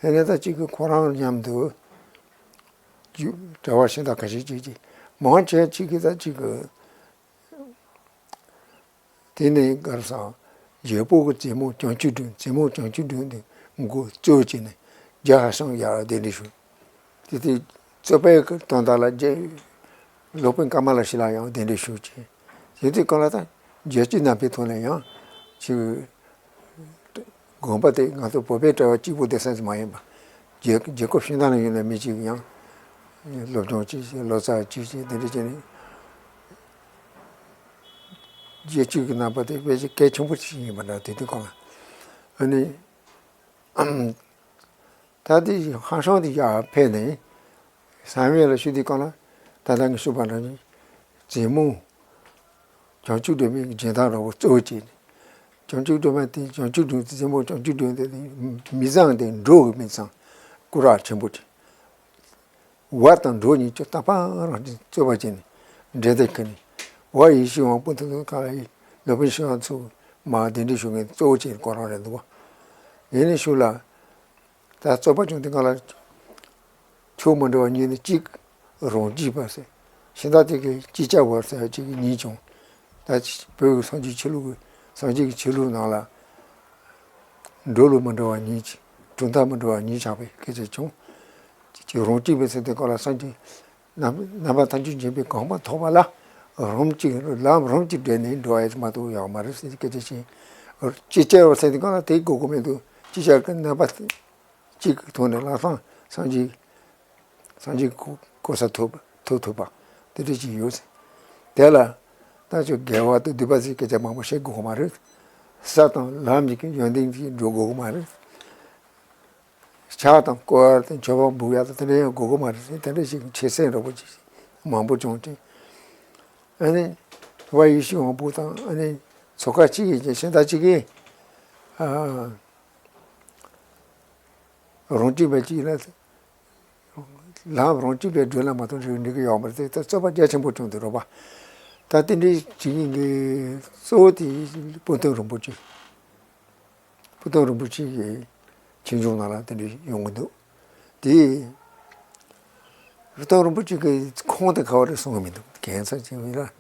ཨེ་ནས་ད་ཅིག་གི་ཁོ་རང་མཉམ་དུ་རྒྱུ་གྲྭ་བ་གཞན་དག་ཁ་ཤས་ཅིག་ཅིག་མང་ཆེ་ཅིག་གིས་ད་ཅིག་གི་དེ་ནས་གར་སང་རྒྱལ་པོ་གི་རྩེ་མོ་བྱང་ཆུབ་སྒྲུབ་རྩེ་མོ་བྱང་ཆུབ་སྒྲུབ་འདི་མགོ་གཙོ་བྱས་ནས་རྒྱ་ཧ་ཤང་ཡར་གདན་འདྲེན་ཞུ། དེ་དེ་ རྩོད་པའི་དོན་དག་ལ་རྗེ་སློབ་དཔོན་ཀ་མ་ལ་ཤཱི་ལ་ཡང་གདན་འདྲེན་ཞུས་ཀྱི། དེ་དུས་གང་ལ་ད་རྒྱལ་སྤྱི་རྣམ་པའི་ཐོག་ནས་ཡང་ཅིག་དགོངས་པ་དེ་ང་ཚོ་བོད་པའི་གྲྭ་བ་གཅིག་པུ་བསྡད་ས་ཞིག་མ་ཡིན་པ། རྒྱལ་རྒྱལ་ཁབ་ཕྱི་ནང་ལ་ཡོད་ན་མི་གཅིག་ཡང་སློབ་སྦྱོང་གཅིག་བྱས། ལོ་ཙཱ་གཅིག་བྱས། དེ་འདྲ་བྱས་ནས་རྒྱལ་སྤྱི་གི་རྣམ་པ་དེ་དཔེ་ཆ་གལ་ཆེན་པོ་ཞིག་ཡིན་པ་འདྲ། དེ་དུས་གང་ལ་ཨ་ནི། ད་དེ་ཧན་ཤང་དེ་ཡར་ཕེབས་ནས་ཟམ་པ་ལ་ཞུ་དུས་གང་ལ་ད་ལྟ་ངས་ཞུས་པ་འདྲ་ནི་རྩེ་མོ་བྱང་ཆུབ་སྒྲོལ་མའི་རྗེས་འབྲང་རོགས་པ་གཙོ་བོ་བྱས་ནས། བྱང་ཆུབ་སྒྲོལ་མ་དེ་བྱང་ཆུབ་སྒྲོལ་རྩེ་མོ་བྱང་ཆུབ་སྒྲོལ་དེ་མི་བཟང་དེ་འགྲོ་གི་མི་ཚང་སྐུ་རགས་ཆེན་པོ་བྱས། བ་དང་འགྲོ་གཉིས་ཀྱི་རྟག་པ་རང་བཞིན་རྩོད་པ་བྱས་ནས་འགྲན་ཟླ་ཁྱེར་ནས། བ་ཡེ་ཤེས་དབང་པོ་དེ་ཚོ་ག་ལ་ཡིན། སློབ་དཔོན་ཤེས་རབ་མཚོ་མར་གདན་འདྲེན་ཞུ་མཁན་གཙོ་བོ་བྱས་ཁོ་རང་རེད་འདུག་བ། ཡིན་ནའི་ཞུ་ལ། ད་རྩོད་པ་བྱུང་དུས་གང་ལ་ཕྱོགས་མི་འདྲ་བ་གཉིས་ནི། གཅིག་རང་རྒྱུད་པ་ཟེར། གཞན་དག་དེ་གི་ཅིག་ཅར་བ་ཟེར་གཅིག་གཉིས་བྱུང་། ད་བོད་ཀྱི་སངས་རྒྱས་ཆོས་ལུགས་ཀྱི་སངས་རྒྱས་ཀྱི་ཆོས་ལུགས་ནང་ལ་འགྲོ་ལུགས་མི་འདྲ་བ་གཉིས་ཀྱི་གྲུབ་མཐའ་མི་འདྲ་བ་གཉིས་ཆགས་པའི་སྐད་ཆ་བྱུང་། གཅིག་རང་རྒྱུད་པ་ཟེར་དུས་གང་ལ་སངས་རྒྱས་རྣམ་རྣམ་པ་ཐམས་ཅད་མཁྱེན་པའི་གོ་འཕང་ཐོབ་པ་ལ་རང་གཅིག་ལམ་རང་གཅིག་བསྒྲིལ་ནས་འགྲོ་བ་ཡིན་མ་གཏོགས་ཡོད་མ་རེད་ཟེར་སྐད་ཆ་བཤད། ཅིག་ཅར་བ་ཟེར་དུས་གང་ལ་དེ་དགོས་ཀྱི་མི་འདུག་ཅིག་ཅར་གྱི་རྣམ་པ་གཅིག་གི་ཐོག་ནས་ལམ་སང་སངས་རྒྱས་སངས་རྒྱས་གོ་གོ་ས་ཐོབ་ཐོབ་ཐུབ་པ་དེ་འདྲ་ཅིག་ཡོད་ཟེར། དེ་ལ་ད་ཆོས་དགེ་བ་དང་སྡིག་པ་ཟེར་སྐད་ཆ་མང་པོ་བཤད་དགོས་ཀྱི་མ་རེད། ས་དང་ལམ་གྱི་ཡོན་ཏན་གྱིས་འགྲོ་དགོས་ཀྱི་མ་རེད། ཕྱག་དང་སྐོར་དང་མཆོད་པ་འབུལ་ཡག་དང་དེ་འདྲ་ཡང་དགོས་ཀྱི་མ་རེད་ཟེར། དེ་འདྲ་ཞིག་འཆད་སེམས་རོགས་པ་ཅིག་མང་པོ་བྱུང་སྟེ། ཨ་ནི་བ་ཡེ་ཤེས་དབང་པོ་དང་ཨ་ནི་ཚོགས་ཁག་གཅིག་གིས་ཀྱང་གཞན་དག་གཅིག་གིས་ཨ་རང་རྒྱུད་པ་གཅིག་ལ་ལམ་རང་རྒྱུད་པས་བགྲོད་ལ་མ་ཐོབ་འགྲིག་གི་ཡོད་མ་རེད་ཟེར། ད་རྩོད་པ་རྒྱ་ཆེན་པོ་བྱུང་འདུག་རོགས་པ། ད་དེ་འདྲའི་བྱེད་མཁན་གྱི་གཙོ་བོ་དེ་སྤོ་ཐོན་རིན་པོ་ཆེ། སྤོ་ཐོན་རིན་པོ་ཆེ་གི་ཆོས་འབྱུང་ནང་ལ་དེ་འདྲ་ཡོང་གི་འདུག་དེ་སྤོ་ཐོན་རིན་པོ་ཆེ་གི་ཁུངས་དེ་ག་བ་རེད་གསུང་གི་མི་འདུག་གན་ས་ཅིག་མི་ལ།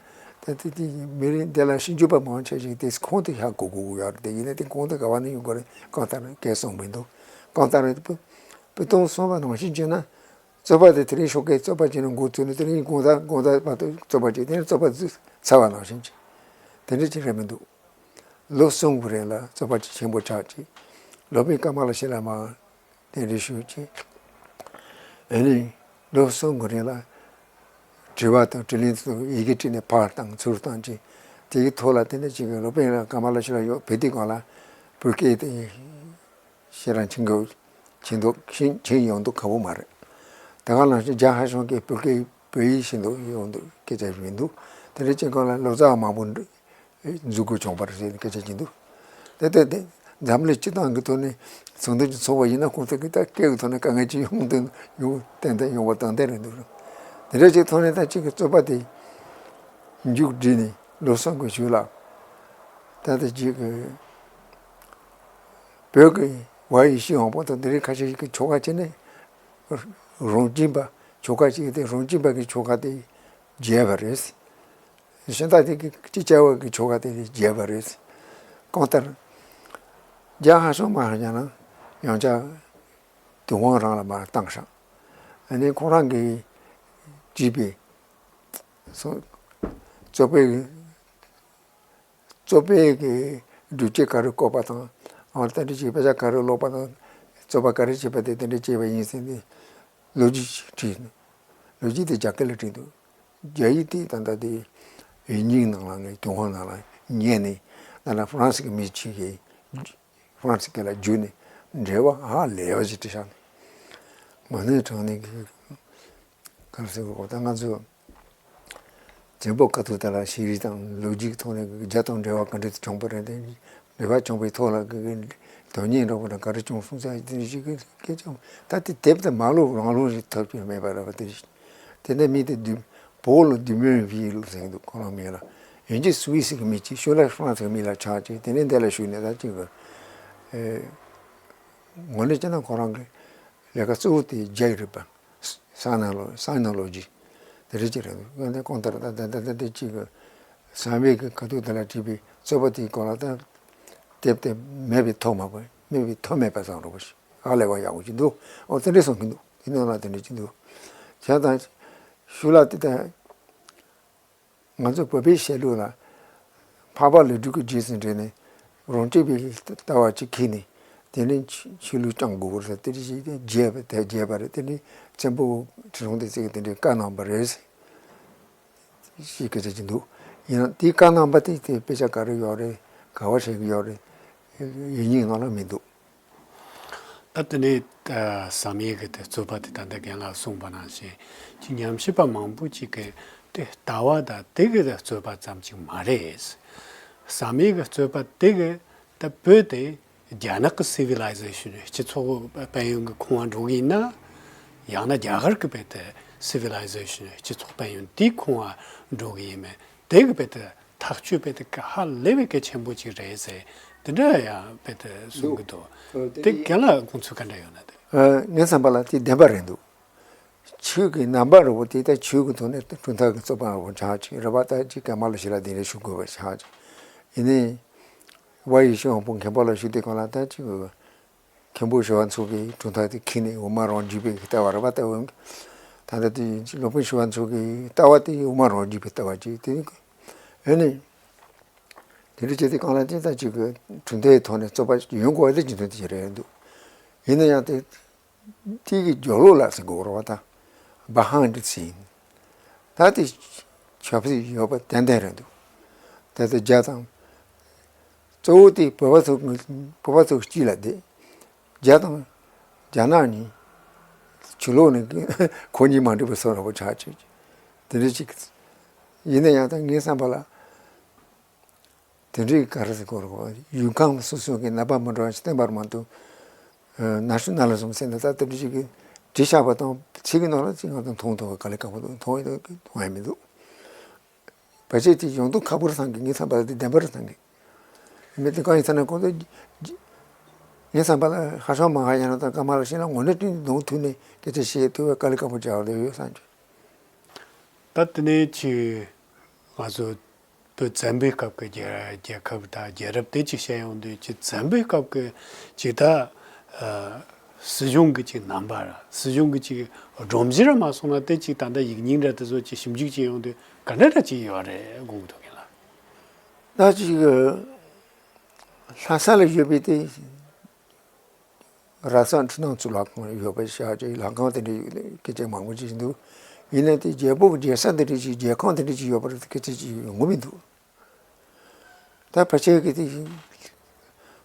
ད་དེ་དེ་མི་རིགས་འདི་ལ་ཞིབ་འཇུག་པ་མང་ཆེ་ཞིག་དེ་ཁུངས་དེ་ཧ་གོ་དགོས་ཀྱི་ཡོད་རེད། དེ་ཡིན་ན་དེ་ཁུངས་དེ་ག་བ་ནས་ཡོང་གི་རེད། གང་ལྟར་གས་གསུང་མི་འདུག་གང་ལྟར་སྤོ་སྤོ་ཐོན་གསུངས་པ་ནང་བཞིན་བྱས་ན། རྩོད་པ་དེ་དེ་རིང་ཞོགས་ཀས་རྩོད་པ་བྱས་ནས་འགོ་བཙུགས་ནས་དེ་རིང་དགོང་དག་དགོང་དག་བར་དུ་རྩོད་པ་བྱས། དེ་ནས་རྩོད་པ་ཚར་བ་ནང་བཞིན་བྱས། དེ་འདྲ་ཅིག་རེད་མི་འདུག་ལོ་གསུམ་གྱི་རིང་ལ་རྩོད་པ་ཅིག་ཆེན་པོ་ཆགས་ཅིག་སློབ་དཔོན་ཀ་མ་ལ་ཤཱི་ལ་མར་གདན་འདྲེན་ཞུས་ཅིག་ཨ་ནི་ལོ་གསུམ་གྱི་རིང་ལ་དྲི་བ་དང་དྲིས་ལན་དུ་ཡི་གེ་བྲིས་ནས་ཕར་བཏང་ཚུར་བཏང་ཅིག་དེའི་ཐོག་ལ་དེ་འདྲ་ཅིག་གི་སློབ་དཔོན་ཀ་མ་ལ་ཤཱི་ལ་ཡོད་བོད་དུས་སྒང་ལ་བོད་སྐད་དེ། ཤེས་རང་ཆེན་གོ་ཆེན་འདུག་ཤེས་ཆེན་ཡོང་འདུག་ཁ་བོ་མ་རེད། དེ་ག་ནང་བཞིན་རྒྱ་ཧ་ཤང་གི་བོད་སྐད་བོད་ཡིག་ཤེས་འདུག་ཡོང་འདུག་སྐད་ཆ་ཞིག་མི་འདུག་དེ་འདྲ་ཅན་གང་ལ་ལོ་ཙཱ་བ་མང་པོ་འཛུལ་དགོས་བྱུང་བ་རེད་ཟེར་ནས་སྐད་ཆ་ཅིག་འདུག་དེ་ལྟ་སྟེ་འཛམ་གླིང་སྤྱི་བཏང་གི་ཐོག་ནས་ཚོགས་འདུ་ཅིག་ཚོགས་པ་ཡིན་ན་ཁོང་ཚོ་གི་ད་སྐད་ཀྱི་ཐོག་ནས་དཀའ་ངལ་ཅིག་ཡོང་དུ་ཡོང་ཏན་ཏན་ཡོང་བ་དང་ལྡན་རེད་འདུག་དེ་འདྲ་ཅིག་ཐོག་ནས་ད་ཅིག་གི་རྩོད་པ་དེ་མཇུག་བསྒྲིལ་ནས་ལོ་གསུམ་གྱི་གཞུག་ལ་ད་ལྟ་ཅིག་གི་བོད་ཀྱི་བ་ཡེ་ཤེས་དབང་པོ་དང་དེ་རིང་ཁ་ཤས་ཤིག་གི་ཆོ་ག་བྱས་ནས། རང་བྱིན་པ་ཆོ་ག་ཅིག་དེ་རང་བྱིན་པ་གི་ཆོ་ག་དེ་བརྗེད་པ་རེད། གཞན་དག་དེ་གི་ཅི་བྱ་བ་གི་ཆོ་ག་དེ་བརྗེད་པ་རེད། གང་ལྟར་རྒྱ་ཧ་ཤང་མ་ཧ་ཡང་ན་ཡང་ཅག་དུས་དབང་རང་ལ་མར་བཏང་ཤག་ཨ་ནི་ཁོང་རང་གིས་བྲིས་པའི་སོ་རྩོད་པའི་རྩོད་པའི་གི་སྒྲུབ་བྱེད་ག་རེ་བཀོད་པ་དང་། ཨང་དེ་འདྲ་ཅིག་དཔེ་ཆ་ག་རེ་ཀློག་པ་དང་། རྩོད་པ་ག་རེ་བྱེད་པ་དེ་དེ་འདྲ་བྱས་པ་ཡིན་ཟེར་ནས་ལོ་རྒྱུས་ཤིག་བྲིས་འདུག་ལོ་རྒྱུས་དེ་རྒྱ་སྐད་ལ་བྲིས་འདུག་རྒྱ་ཡིག་དེ་ད་ལྟ་དེ་ཡིག་རྙིང་ནང་ལ་ངས་དུས་དབང་ནང་ལ་ཉན་ནས་ད་ལྟ་ཧྥ་རན་སི་གི་མི་གཅིག་གིས་ཧྥ་རན་སི་སྐད་ལ་བསྒྱུར་ནས་འགྲེལ་པ་ཧ་ལས་པ་ཞིག་བྲིས་བཞག་ནས་མ་ཎི་བགྲངས་ནས་གི་ག་རེ་ཟེར་དགོས་ད་ང་ཚོ། བཙན་པོ་ཁ་ཐུག་དེ་ལ་ཤེས་རིག་དང་ལོ་རྒྱུས་ཐོག་ནས་རྒྱ་དང་འབྲེལ་བ་ག་འདྲ་བྱུང་པ་རེད་དེ། འབྲེལ་བ་བྱུང་བའི་ཐོག་ལ་དོན་གཉེར་འདྲ་པོ་དང་ག་རེ་བྱུང་སོང་ཟེར་དེ་ཞིག་གི་སྐད་ཆ་ད་དེ་དེབ་དེ་མ་ཀློག་རང་ཀློག་ཞིག་ཐབས་ཤེས་མེད་པ་རེད་པ། དེ་དེ་ནས་མི་དེ་བདུད་བོ་ལ་བདུད་མོའི་བི་ལ་ཟེར་འདུག་ཁོ་རང་མིང་ལ་ཡིན་གྱི་སུད་སི་གི་མི་གཅིག་ཤོད་ལ་ཧྥ་རན་སི་གི་མི་ལ་ཆགས་ཀྱི་དེ་ནས་འདི་ལ་ཞུགས་ནས་ད་ཅིག་ངོ་ནས་བྱས་ན་ཁོ་རང་གི་ལས་ཀ་གཙོ་བོ་དེ་རྒྱ་ཡིག་རེད་པ། སའི་ནོ་ལོ་སའི་ནོ་ལོ་ཇི་དེ་རེད་ཅིག་རེད་འདུག་དེ་གང་ལྟར་ད་ད་ད་ད་དེ་གཅིག་གི་ཟམ་པའི་གི་ཁ་ཐུག་དེ་ལ་བྲིས་པའི་རྩོད་པ་དེའི་སྐོར་ལ་ད་དེབ་དེ་མེད་པའི་ཐོག་མ་པ་མེད་པའི་ཐོག་མེད་པ་ཙམ་རོ་པ་ཞིག་ཨ་ལས་པ་ཡག་པོ་ཅིག་འདུག་ཨོ་དེ་འདྲས་གསུང་གི་འདུག་དེ་ནང་ལ་དེ་འདྲས་ཅིག་འདུག་བྱས་ཙང་ཤུ་ལ་དེ་ད་ང་ཚོ་བོད་པའི་བཤད་ལུགས་ལ་འཕགས་པ་ལས་སྒྲུབ་ཀྱི་རྗེས་སུ་འབྲེལ་ནས་རང་རྐྱ་བའི་ལྟ་བ་ཅིག་ཁྱེར་ནས་དེ་ནས་ཆོས་ལུགས་བསྐྱང་དགོས་པར་དེ་འདྲ་ཞིག་བརྗེད་པ་དེ་བརྗེད་པ་རེད། དེ་ནས་བཙན་པོ་ཁྲི་སྲོང་ལྡེ་བཙན་གྱིས་དེ་འདྲའི་བཀའ་གནང་བ་རེད། ཞེས་སྐད་ཆ་ཅིག་འདུག་ཡིན་ན་དེའི་བཀའ་གནང་བ་དེ་དེ་དཔེ་ཆ་ག་རེ་ཡོད་རེད། ག་བ་བྱེད་ཀྱི་ཡོད་རེད། ཡིག་རྙིང་ནང་ལ་མི་འདུག་ད་དེ་ནས་ཨ་ཟབ་མོའི་གི་དེ་རྩོད་པ་དེ་ད་ལྟ་རྒན་ལགས་གསུངས་པ་ནང་བཞིན་གྱི་ཉམས་ཞིབ་པ་མང་པོ་ཅིག་གི་དེ་ལྟ་བ་དང་དེ་གི་རྩོད་པ་ཙམ་ཅིག་མ་རེད། ཟབ་མོའི་གི་རྩོད་པ་དེ་གི་ད་བོད་དེ་རྒྱ་ནག་གི་སི་ཝི་ལའི་ཟེ་ཤན་སྤྱི་ཚོགས་དཔལ་ཡོན་གྱི་ཁོངས་ལ་འགྲོ་གི་ཡིན་ན། ཡང་ན་རྒྱ་གར་གྱི་བོད་དེ་སི་ཝི་ལའི་ཟེ་ཤན་སྤྱི་ཚོགས་དཔལ་ཡོན་དེའི་ཁོངས་ལ་འགྲོ་གི་ཡིན་མིན་དེ་གི་བོད་དེ་ཐག་གཅོད་བོད་དེ་ག་ཧ་ལས་པའི་གལ་ཆེན་པོ་ཅིག་རེད་ཟེར་དེ་འདྲ་ཡང་བོད་དེ་གསུང་གི་འདུག་འདུག་དེ་དེ་རྒན་ལགས་དགོངས་ཚུལ་ག་འདྲ་ཡོད་ན་དེ། ཨ། ངའི་བསམ་པ་ལ་དེ་བདེན་པ་རེད་འདུག་ཆོས་ཀྱི་རྣམ་པ་རེད་པོ་དེ་ད་ཆོས་ཀྱི་ཐོག་ནས་གྲུབ་མཐའ་གི་རྩོད་པ་རེད་པོ་ཆགས་ཅིག་རེད་པ། ད་ཅིག་ཀརྨ་ལ་ཤཱི་ལ་དེ་འདྲ་ཞུ་དགོས་པ་ཆགས་ཅིག་ཡིན་ནའི་དབའ་ཡེ་ཤེས་དབང་ཕུང་མཁན་པོ་ལ་ཞུ་དུས་སྒང་ལ་ད་ཅིག་མཁན་པོ་ཞི་བ་འཚོ་གིས་གྲུབ་མཐའ་དེ་ཁྱེར་ནས་འོག་མ་རང་རྒྱུད་པའི་ལྟ་བ་རེད་པ། ལྟ་བ་ད་ལྟ་དེ་སློབ་དཔོན་ཞི་བ་འཚོ་གི་ལྟ་བ་དེ་འོག་མ་རང་རྒྱུད་པའི་ལྟ་བ་ཅིག་དེ་ཨེ་ནི། དེ་འདྲ་བྱས་ཏེ་གང་ལ་དེ་ལྟར་ཅིག་གི་གྲུབ་མཐའི་ཐོག་ནས་རྩོད་པ་ཡོང་དགོས་པ་དེ་རྒྱུ་མཚན་དེ་ཞིག་རེད་འདུག་ཡིན་ན་ཡང་དེ་དེ་གི་སྦྱོར་ཀློག་ལ་ཟེར་དགོས་རེད་པ། ད་བྷ་ཧན་ཏི་ཟེར་ཡིན། ད་དེ་ཆབ་སྲིད་ཡོད་པ་ཏན་ཏན་རེད་འདུག་ད་ལྟ་རྒྱ་དང་གཙོ་བོ་དེ་བོད་པ་ཚོ་བོད་པ་ཚོ་གཅིག་ལ་བསྡད། རྒྱ་དང་རྒྱ་ནག་གཉིས་ཕྱི་ལོགས་ནས་ཁོ་གཉིས་མ་འགྲིག་པའི་བཟོ་འདྲ་པོ་ཆགས་བྱས་དེ་འདྲ་ཅིག་ཡིན་ན་ཡང་ད་ངའི་བསམ་པ་ལ། དེ་འདྲའི་ག་རེ་ཟེར་དགོས་རེད། ཡུལ་ཁམས་སོ་སོ་གི་རྣམ་པ་མི་འདྲ་བ་ཞིག་བསྟན་པར་མ་གཏོགས། ན་ཆུང་ན་ལ་བཟུང་ཟེར་ན་ད་དེ་འདྲ་ཞིག་གིས་བྲིས་བཞག་པ་དང་ཚིག་གི་ནང་ལ་ཚིག་ང་ཚོ་མཐོང་ཐུབ་པ་དཀའ་ལས་ཁག་པོ་འདུག་མཐོང་ཡི་མཐོང་ཡ་མི་འདུག་བར་ཆད་དེ་ཡོང་མདོག་ཁ་པོ་རེད་བསམ་གི་ངའི་བསམ་པ་ལ་དེ་བདེན་པ་རེད་བསམ་གི་མི་དེ་གང་ཡིན་ཟེར་ན་ཁོང་ཚོ་ངའི་བསམ་པ་ལ་ཧ་ཤང་མ་ཧ་ཡང་ན་དང་ཀརྨ་ལ་ཤཱི་ལ་ངོ་ནས་དྲིན་གདོང་ཐུག་ནས་སྐད་ཆ་བཤད་ཐུབ་པའི་དཀའ་ལས་ཁག་པོ་བྱ་བ་ལས་ཡོད་བསམ་གི་ད་དེ་ནས་ཅིག་ང་ཚོ་བོད་བཙན་པོའི་སྐབས་ཀྱི་རྒྱལ་རྒྱལ་ཁབ་དང་རྒྱལ་རབས་དེ་ཅིག་བཤད་ཡོང་དུས་ཅིག་བཙན་པོའི་སྐབས་ཀྱི་ཅིག་ད་ཨ་སྲིད་གཞུང་གི་ཅིག་རྣམ་པ་ར་སྲིད་གཞུང་གི་ཅིག་སྒྲོམ་གཞི་ར་མ་སོང་ན་དེ་ཅིག་ད་ལྟ་ཡིག་རྙིང་འདྲ་དེ་ཚོ་ཅིག་ཞིབ་འཇུག་ཅིག་ཡོང་དུས་ག་འདྲ་འདྲ་ཅིག་ཡོད་རེད་དགོངས་འདུག་གི་ལ། ད་ཅིག་ལྷ་ས་ལ་ཡོད་པའི་དེ། ར་ས་འཕྲུལ་སྣང་གཙུག་ལག་ཁང་ཡོད་པ་ཤག་ཅིག་ལྷ་ཁང་དེ་འདྲ་ཡོད་སྐད་ཆ་མང་པོ་ཅིག་འདུག་ཡིན་ནའི་དེ་རྒྱལ་པོ་གི་རྒྱལ་ས་འདི་འདྲ་ཅིག་རྒྱལ་ཁང་དེ་འདྲ་ཅིག་ཡོད་པ་རེད་སྐད་ཆ་ཅིག་ཡོང་གི་མི་འདུག་ད་ཕལ་ཆེར་གི་དེ་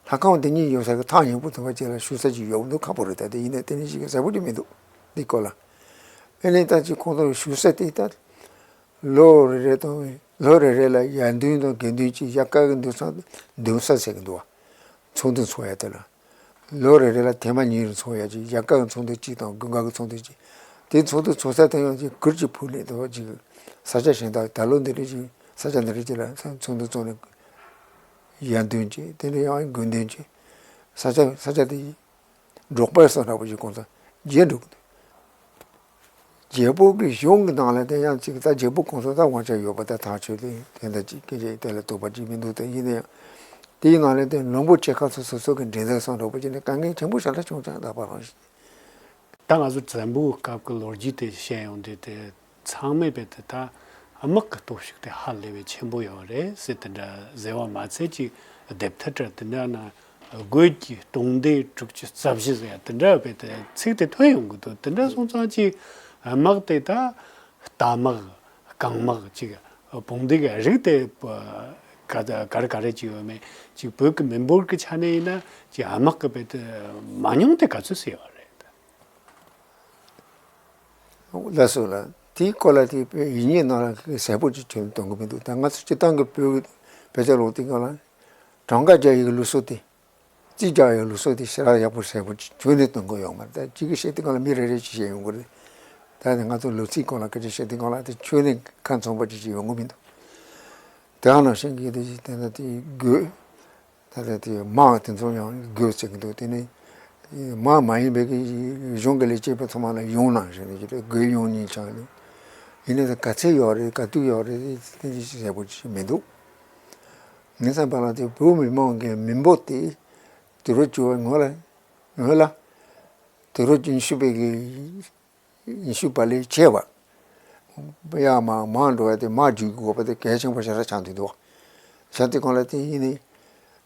ལྷ་ཁང་དེ་གཉིས་ཡོད་ས་གི་ཐག་ཉེ་པོ་ཐུབ་པ་ཅིག་ལ་བཞུགས་ས་ཅིག་ཡོད་འདུག་ཁག་པོ་རེད། ད་དེ་ཡིན་ནའི་དེ་འདྲ་ཅིག་གི་གསལ་པོ་ཅིག་མི་འདུག་འདི་སྐོར་ལ། ཨེ་ནས་ད་ཅིག་ཁོང་ཚོ་བཞུགས་ས་དེ་ད་ལོ་རེ་རེ་དང་ལོ་རེ་རེ་ལ་ཡར་འདོན་དང་དགེ་འདུན་ཅིག་ཡར་དཀར་གི་འདུན་ས་འདུན་ས་ཟེར་གི་འདུག་བ། ཚོགས་འདུ་འཚོགས་ཡ་དེ་ལ། ལོ་རེ་རེ་ལ་ཐེངས་མ་གཉིས་རེ་འཚོགས་ཡ་ཅིག་ཡར་དཀར་གི་ཚོགས་འདུ་གཅིག་དང་དགུན་ཁ་གི་ཚོགས་འདུ་གཅིག་དེ་ཚོགས་འདུ་འཚོགས་ས་དེ་ཡང་ཅིག་གུར་གྱི་ཕུག་ནས་དེ་བ་ཅིག་ས་ཆ་གཞན་དག་ད་ལོ་འདི་རེ་ཅིག་ས་ཆ་འདི་རེ་ཅིག་ལ་ཚོགས་འདུ་འཚོགས་ནས་ཡར་འདོན་ཅིག་དེ་ནས་ཡང་དགོན་འདོན་ཅིག་ས་ཆ་ས་ཆ་དེ་འབྲོག་པའི་ས་འདྲ་པོ་ཞིག་གོང་ས་རྒྱས་འགྲོ་གི་འདུག་རྒྱལ་པོ་གི་གཞུང་གི་ནང་ལ་དེ་ཡང་ཅིག་ད་རྒྱལ་པོ་གོང་ས་ད་དབང་ཆ་ཡོད་པ་ད་ཐག་ཆོད་དེ་དེ་འདྲ་ཅིག་སྐད་ཆ་དེ་ལ་གཏུག་པ་ཅིག་མི་འདུག་དེ་ཡིན་ན་ཡང་དེའི་ནང་ལ་དེ་ལུང་པ་ཆེ་ཁག་ཚོ་སོ་སོ་གི་འདྲེན་ས་སོང་འགྲོ་པ་ཅིག་ནི་དཀའ་ངལ་ཆེན་པོ་ཞེ་དྲག་བྱུང་ཙང་ད་བར་རང་བཞིན། ད་ང་ཚོ་བཙན་པོའི་སྐབས་ཀྱི་ལོ་རྒྱུས་དེ་བཤད་ཡོང་དུས་དེ་ཚང་མས་བས་དེ་ད་དམག་གི་སྟོབས་ཤུགས་དེ་ཧ་ལས་པའི་ཆེན་པོ་ཡོད་རེད་ཟེར་དེ་འདྲ་ཟེར་བ་མ་ཚད་ཅིག་དེབ་ཐེར་འདྲ་དེ་འདྲ་ན་རྒོད་ཀྱི་སྟོང་སྡེ་དྲུག་ཅུ་རྩ་བཞི་ཟེར་ཡ་དེ་འདྲ་བས་དེ་ཚིག་དེ་ཐོན་ཡོང་གི་འདུག་དེ་འདྲ་སོང་ཙང་ཅིག་དམག་དེ་ད་རྟ་དམག་རྐང་དམག་ཅིག་བོང་སྡེ་གི་རིགས་དེ་ག་ག་རེ་ག་རེ་ཅིག་ཡོད་མེད་ཅིག་བོད་ཀྱི་མི་འབོར་གྱི་ཆ་ནས་ཡིན་ན་ཅིག་དམག་གི་བས་དེ་མང་ཉུང་དེ་ག་ཚོད་ཟེར་ཡོད་རེད། ལགས་སོ་ལགས། དེའི་སྐོར་ལ་དེ་དཔེ་ཡིག་རྙིང་ནང་ལ་གསལ་པོ་ཅིག་ཁྱོན་ནས་སྟོན་གི་མི་འདུག་ད་ང་ཚོ་སྤྱིར་བཏང་གི་བོད་བོད་ཆས་ལོག་དེ་ག་ལ་གྲངས་ཀ་རྒྱག་ཡི་གི་ལུགས་སྲོལ་དེ། རྩིས་རྒྱག་ཡི་གི་ལུགས་སྲོལ་དེ་ཞེ་དྲག་ཡག་པོ་གསལ་པོ་ཅིག་ཁྱོན་ནས་སྟོན་གི་ཡོད་མ་རེད། ད་གཅིག་གི་བཤད་དེ་ག་ལ་མི་རེ་རེ་ཅིག་བཤད་ཡོང་གི་རེད། ད་ནི་ང་ཚོ་ལོ་རྩིས་སྐོར་ལ་སྐད་ཆ་བཤད་དེ་ག་ལ་དེ་ཁྱོན་ནས་ཁ་མཚུངས་པ་ཅིག་ཅིག་ཡོང་གི་མི་འདུག་དེ་ག་ནང་བཞིན་གྱི་དེ་ཅིག་དེ་ན་དེ་དགོས། ད་ལྟ་དེ་དམག་དེ་ཚོ་ཡང་དགོས་ཟེར་གྱི་འདུག་དེ་ནི་དམག་མ་ཡིན་པའི་གི་གཞུང་གི་ལས་བྱེད་པ་ཚང་མ་ལ་ཡོང་གནང་ཞེས་ནས་ཀྱི་དགོས་ཡོང་ཉིན་ཆགས་ནས་ཡིན་ནའི་ག་ཚད་ཡོད་རེད་ག་དུས་ཡོད་རེད་དེ་ཅི་ཟེར་པོ་ཅིག་མི་འདུག་ངའི་བསམ་པ་ལ་དེ་བོད་མི་མང་གི་མི་འབོར་དེ་དུས་རབས་བཅུ་པའི་སྔོན་ལ་སྔོན་ལ་དུས་རབས་བཅུ་བཞི་པའི་གི་ཉི་ཤུ་པ་ལས་ཆེ་བ། ཡར་མར་མར་འགྲོ་བ་དེ་མར་རྒྱུག་དགོས་པ་དེ་གལ་ཆེན་པོ་ཞེ་དྲག་ཆགས་འདུག་འདུག་བྱས་དུས་སྒང་ལ་དེ་ཡིན་ནི།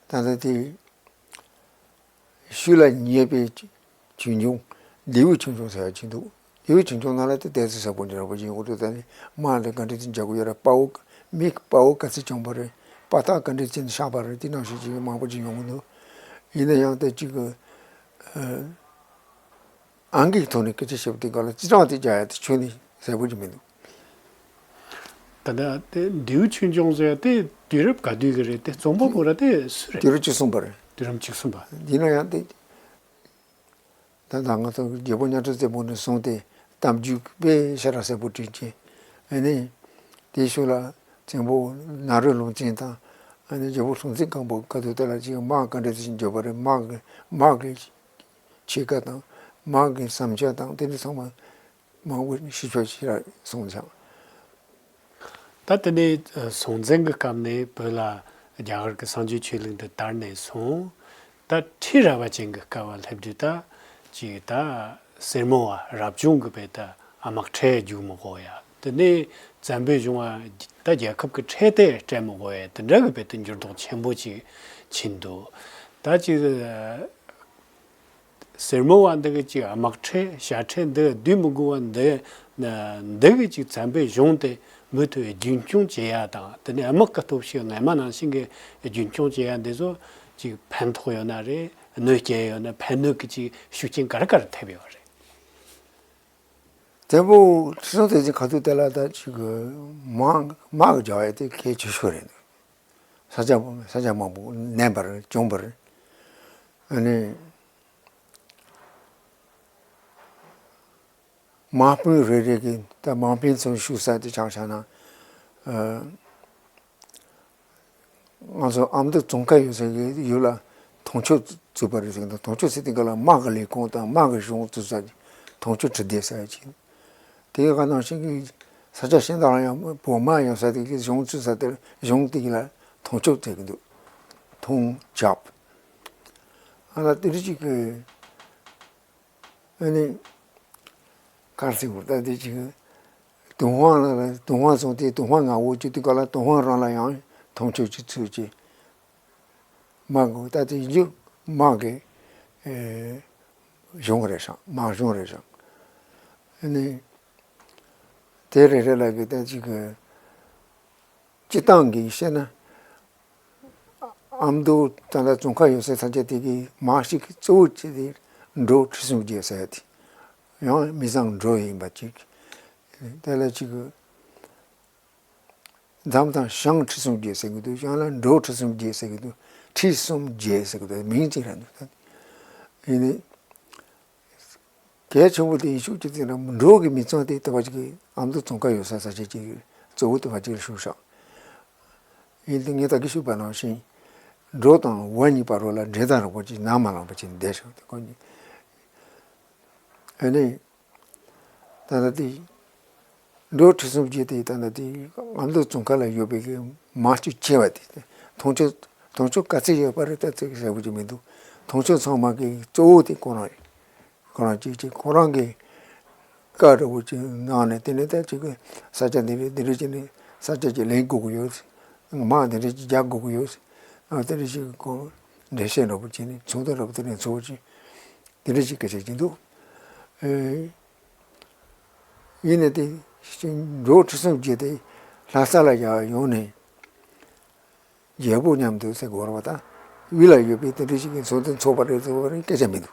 ད་ལྟ་དེ་ཤུལ་ལ་ཉེ་བའི་ཆོས་འབྱུང་། ལྡེའུ་ཆོས་འབྱུང་ཟེར་བ་ཅིག་འདུག་ལྡེའུ་ཆོས་འབྱུང་ནང་ལ་དེ་ཏོག་ཙམ་ཟབ་པོ་འདྲ་པོ་ཅིག་ཡོང་གི་འདུག་ད་ནི་མར་དེ་ག་འདྲ་དེ་འཇུག་གི་ཡོད་རེད། དཔའ་བོ། མི་དཔའ་བོ་ག་ཚོད་བྱུང་བ་རེད། དཔའ་རྟགས་ག་འདྲ་ཅན་བཞག་པ་རེད། དེ་ནང་བཞིན་ཅིག་མང་པོ་ཅིག་ཡོང་གི་འདུག་ཡིན་ན་ཡང་དེ་ཅིག་གི་ཨ། ཨང་ཀི་གི་ཐོག་ནས་སྐད་ཆ་བཤད་པ་དེ་ག་ལ་རྩིས་གྲངས་དེ་རྒྱག་ཡ་དེ་ཁྱོན་ནས་གསལ་པོ་ཅིག་མི་འདུག་ད་ལྟ་དེ་ལྡེའུ་ཆོས་འབྱུང་ཟེར་ཡ་དེ་དུས་རབས་ག་དུས་ཀྱི་རེད། དེ་རྩོམ་པ་པོ་ར་དེ་སུ་རེད། དུས་རབས་བཅུ་གསུམ་པ་རེད། དུས་རབས་བཅུ་གསུམ་པ། ཡིན་ན་ཡང་དེ། ད་ལྟ་ང་ཚོ་རྒྱལ་པོ་གཉའ་ཁྲི་བཙན་པོ་ནས་བཟུང་སྟེ་གཏམ་རྒྱུད་དཔེ་ཞེ་དྲག་གསལ་པོ་བྲིས་ཀྱི། ཨ་ནི། དེའི་ཤུལ་ལ་བཙན་པོ་ནཱ་རོའི་ལུང་བཙན་དང་། ཨ་ནི་རྒྱལ་པོ་སྲོང་བཙན་སྒམ་པོ་ག་དུས་དེ་ལ་ཅིག་དམག་ག་འདྲ་ཞིག་འཇོག་པ་རེད། དམག་གི་དམག་གི་ཕྱེད་ཀ་དང་། དམག་གི་བསམ་འཆར་དང་དེ་འདྲ་ཚང་མ་མང་པོ་ཞིབ་ཕྲ་ཞིག་སོང་ཙང་། ད་དེ་ནས་སྲོང་བཙན་གྱི་སྐབས་ནས་བོད་ལ་རྒྱ་གར་གྱི་སངས་རྒྱས་ཆོས་ལུགས་འདི་དར་ནས་བཟུང་། ད་ཁྲི་རལ་པ་ཅན་གྱི་སྐབས་ལ་སླེབས་དུས་ད་ཅིག་ད་སེར་མོ་བ་རབ་བྱུང་གི་བས་ད་དམག་ཁྲལ་རྒྱུག་མི་དགོས་ཡ། དེ་ནས་བཙན་པོའི་གཞུང་བ་ད་རྒྱལ་ཁབ་ཀྱི་ཁྲལ་དེ་སྤྲད་མི་དགོས་ཡ། དེ་འདྲ་གི་བས་ད་འགྱུར་ལྡོག་ཆེན་པོ་ཅིག་ཕྱིན་འདུག་ད་ཅིག་སེར་མོ་བ་འདི་གི་ཅིག་དམག་ཁྲལ་ཞྭ་ཁྲལ་འདི་བསྡུ་མི་དགོས་པ་འདི། འདི་གི་ཅིག་བཙན་པོའི་གཞུང་དེ་མུ་མཐུད་རྒྱུན་སྐྱོང་བྱེད་ཡ་དང་། དེ་ནས་དམག་གི་སྟོབས་ཤུགས་སྔ་མ་ནང་བཞིན་གྱི་རྒྱུན་སྐྱོང་བྱེད་ཡ་འདི་ཚོ་ཅིག་ཕན་ཐོགས་ཡོད་ན་རེད། གནོད་སྐྱེལ་ཡོད་ན། ཕན་གནོད་ཀྱི་ཅིག་ཤུགས་རྐྱེན་ག་རེ་ག་རེ་ཐེབས་ཡོད་རེད། བཙན་པོ་ཁྲི་སྲོང་ལྡེ་བཙན་ག་དུས་དེ་ལ་ད་ཅིག་དམག་དམག་གི་རྒྱག་ཡ་དེ་གལ་ཆེ་ཤོས་རེད། ས་ཆ་ས་ཆ་མང་པོ་མནན་པ་རེད། བཅོམ་པ་རེད། ཨ་ནི། དམག་དཔོན་རེ་རེ་གི་ད་དམག་དཔོན་ཚོ་བཞུགས་ས་དེ་ཆ་བཞག་ན། ཨ། ང་ཚོ་ཨ་མདོ་ཙོང་ཁ་ཡོད་ས་གི་ཡུལ་ལ་དུང་ཕྱུར་བཙུགས་པ་རེད་ཟེར་གི་འདུག་དུང་ཕྱུར་ཟེར་དུས་སྒང་ལ་དམག་གི་ལས་ཁུངས་དང་དམག་གི་གཞུང་བཙུགས་ས་ཀྱི་དུང་ཕྱུར་ཁྲི་སྡེ་ཟེར་ཡ་ཅིག་དེའི་སྒང་ནང་བཞིན་གྱི་ས་ཆ་གཞན་དག་ལ་ཡང་བོད་དམག་ཡོད་ས་དེ་གི་གཞུང་བཙུགས་ས་དེར་གཞུང་དེ་གི་ལ་དུང་ཕྱུར་ཟེར་གི་འདུག་དུང་ཕྱུར། ཨ་ལ་དེ་རིགས་ཅིག་གི། ཨ་ནི། གར་སིག་པོ་ད་དེ་ཅིག་ཏུན་ཧོང་ལ་ཏུན་ཧོང་སོང་སྟེ་ཏུན་ཧོང་ང་འོ་ཅི་དུས་སྐབས་ལ་ཏུན་ཧོང་རང་ལ་ཡང་དུང་ཕྱུར་ཅིག་ཚུད་ཅིག་དམག་གི་ད་དེ་ཡིན་རྒྱུ་དམག་གི་ཨེ་གཞུང་རེད་ཤག་དམག་གཞུང་རེད་ཤག་ཨ་ནི། དེ་རེ་རེ་ལ་གི་ད་ཅིག་གི་སྤྱི་བཏང་གི་བཤད་ན། ཨ་མདོ་ད་ལྟ་ཙོང་ཁ་ཡོད་སའི་ས་ཆ་དེ་གི་དམག་ཤིག་གི་གཙོ་བོ་བྱས་ཏེ་འབྲོག་ཁྲི་སྲོང་རྒྱལ་ཟེར་ཡ་དེ། ཡང་མི་བཟང་འབྲོ་ཡིན་པ་ཅིག་དེ་ལ་ཅིག་འཛམ་དང་ཞང་ཁྲི་སྲོང་རྒྱལ་ཟེར་གི་འདུག་ཞང་ལ་འབྲོག་ཁྲི་སྲོང་རྒྱལ་ཟེར་གི་འདུག་ཁྲི་སྲོང་རྒྱལ་ཟེར་གི་འདུག་མིང་གཅིག་རང་འདུག་ཡིན་ནི། གལ་ཆེན་པོ་དེ་ཡིན་ཤུགས་ཀྱི་ཚེ་ན་འབྲོག་གི་མི་ཚང་དེ་ལྟ་བ་ཅིག་གི་ཨ་མདོ་ཙོང་ཁ་ཡོད་ས་ས་ཆ་ཅིག་གཙོ་བོ་ལྟ་བ་ཅིག་ལ་ཞུགས་ཤག་ཡིན་དུས་ངས་ད་གི་ཞུས་པ་ནང་བཞིན། འབྲོག་དང་བོད་གཉིས་བར་ལ་འབྲེལ་ཟླ་རིང་པོ་ཅིག་ནམ་མ་ལངས་པ་ཅིག་བསྡད་ཤག་དེ་ཁོ་གཉིས། ཨ་ནི། ད་ལྟ་དེ། འབྲོག་ཁྲི་སྲོང་རྒྱལ་དེ་ད་ལྟ་དེ་ཨ་མདོ་ཙོང་ཁ་ལ་ཡོད་པའི་གི་དམག་སྤྱི་ཆེ་བ་དེ། དུང་ཕྱུར་དུང་ཕྱུར་ག་ཚད་ཡོད་པ་རེད་ད་ཚིག་ཟེར་བ་ཅིག་མི་འདུག་དུང་ཕྱུར་ཚང་མ་གི་གཙོ་བོ་དེ་ཁོ་རང་རེད། ཁོ་རང་གཅིག་གཅིག་ཁོ་རང་གི་བཀའ་འདྲ་བོ་ཅིག་གནང་ནས་དེ་ནས་ད་ཅིག་གི་ས་ཆ་འདི་རེད་འདི་རེད་ཅེས་ནས་ས་ཆ་ཅིག་ལེན་དགོས་ཀྱི་ཡོད། དམག་འདི་རེད་ཅིག་རྒྱག་དགོས་ཀྱི་ཡོད། ཨ་དེ་རེད་ཅིག་གི་ཁོ་འགྲེལ་བཤད་འདྲ་བོ་ཅིག་ནས་ཚོགས་འདུ་འདྲ་བོ་དེ་ནས་ཚོགས་ཅིག་དེ་རེད་ཅིག་སྐད་ཆ་ཅིག་འདུག་ཨེ། ཡིན་ནས་དེ་འབྲོག་ཁྲི་སྲོང་རྒྱལ་དེ་ལྷ་ས་ལ་ཡར་ཡོང་ནས། རྒྱལ་པོ་མཉམ་དུ་ཟེར་དགོས་རེད་པ། ད་དབུས་ལ་ཡོད་པའི་དེ་འདྲ་ཞིག་གི་ཚོགས་འདུ་འཚོགས་པ་རེད་ཚོགས་པ་རེད་སྐད་ཆ་མི་འདུག་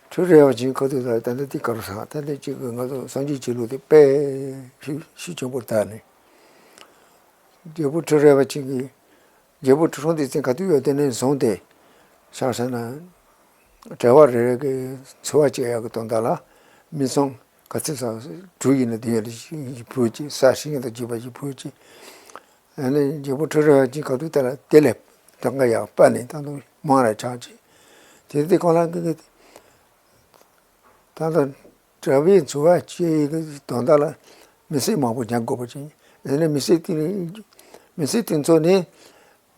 ཁྲི་རལ་པ་ཅན་ཁ་ཐུག་ད་ད་ལྟ་དེ་ག་རུ་ཟ་ད་ལྟ་གཅིག་གི་ང་ཚོ་སངས་རྒྱས་ཆོས་ལུགས་དེ་དཔེ་ཤུགས་ཤུགས་ཆེན་པོ་དར་ནས། རྒྱལ་པོ་ཁྲི་རལ་པ་ཅན་གྱི་རྒྱལ་པོ་ཁྲི་སྲོང་ལྡེ་བཙན་ག་དུས་ཡོད་དེ་ནས་བཟུང་སྟེ་ཆ་བཞག་ན། གྲྭ་པ་རེ་རེ་གི་འཚོ་བ་སྐྱེལ་ཡག་གི་དོན་དག་ལ་མི་ཚང་ག་ཚོད་ཟ་དྲུག་ཡིན་ན་དེ་ཡོད་ལ་ཕུལ་གྱི་ས་ཞིང་དང་བཅས་པ་ཞིག་ཕུལ་གྱི། ཨ་ནི་རྒྱལ་པོ་ཁྲི་རལ་པ་ཅན་ག་དུས་དེ་ལ་དེ་ལས་གྲངས་ཀ་ཡག་པ་ནས་ད་དུང་མང་ར་ཆགས་ཀྱི། དེ་དེ་གང་ལ་གི་ད་ལྟ་གྲྭ་པའི་འཚོ་བ་སྐྱེལ་ཡག་གི་དོན་དག་ལ་མི་སེར་མང་པོ་ཉར་དགོས་པ་ཅན། ཨ་ནི་མི་སེར་དེ་ནི་མི་སེར་དེ་ཚོ་ནི་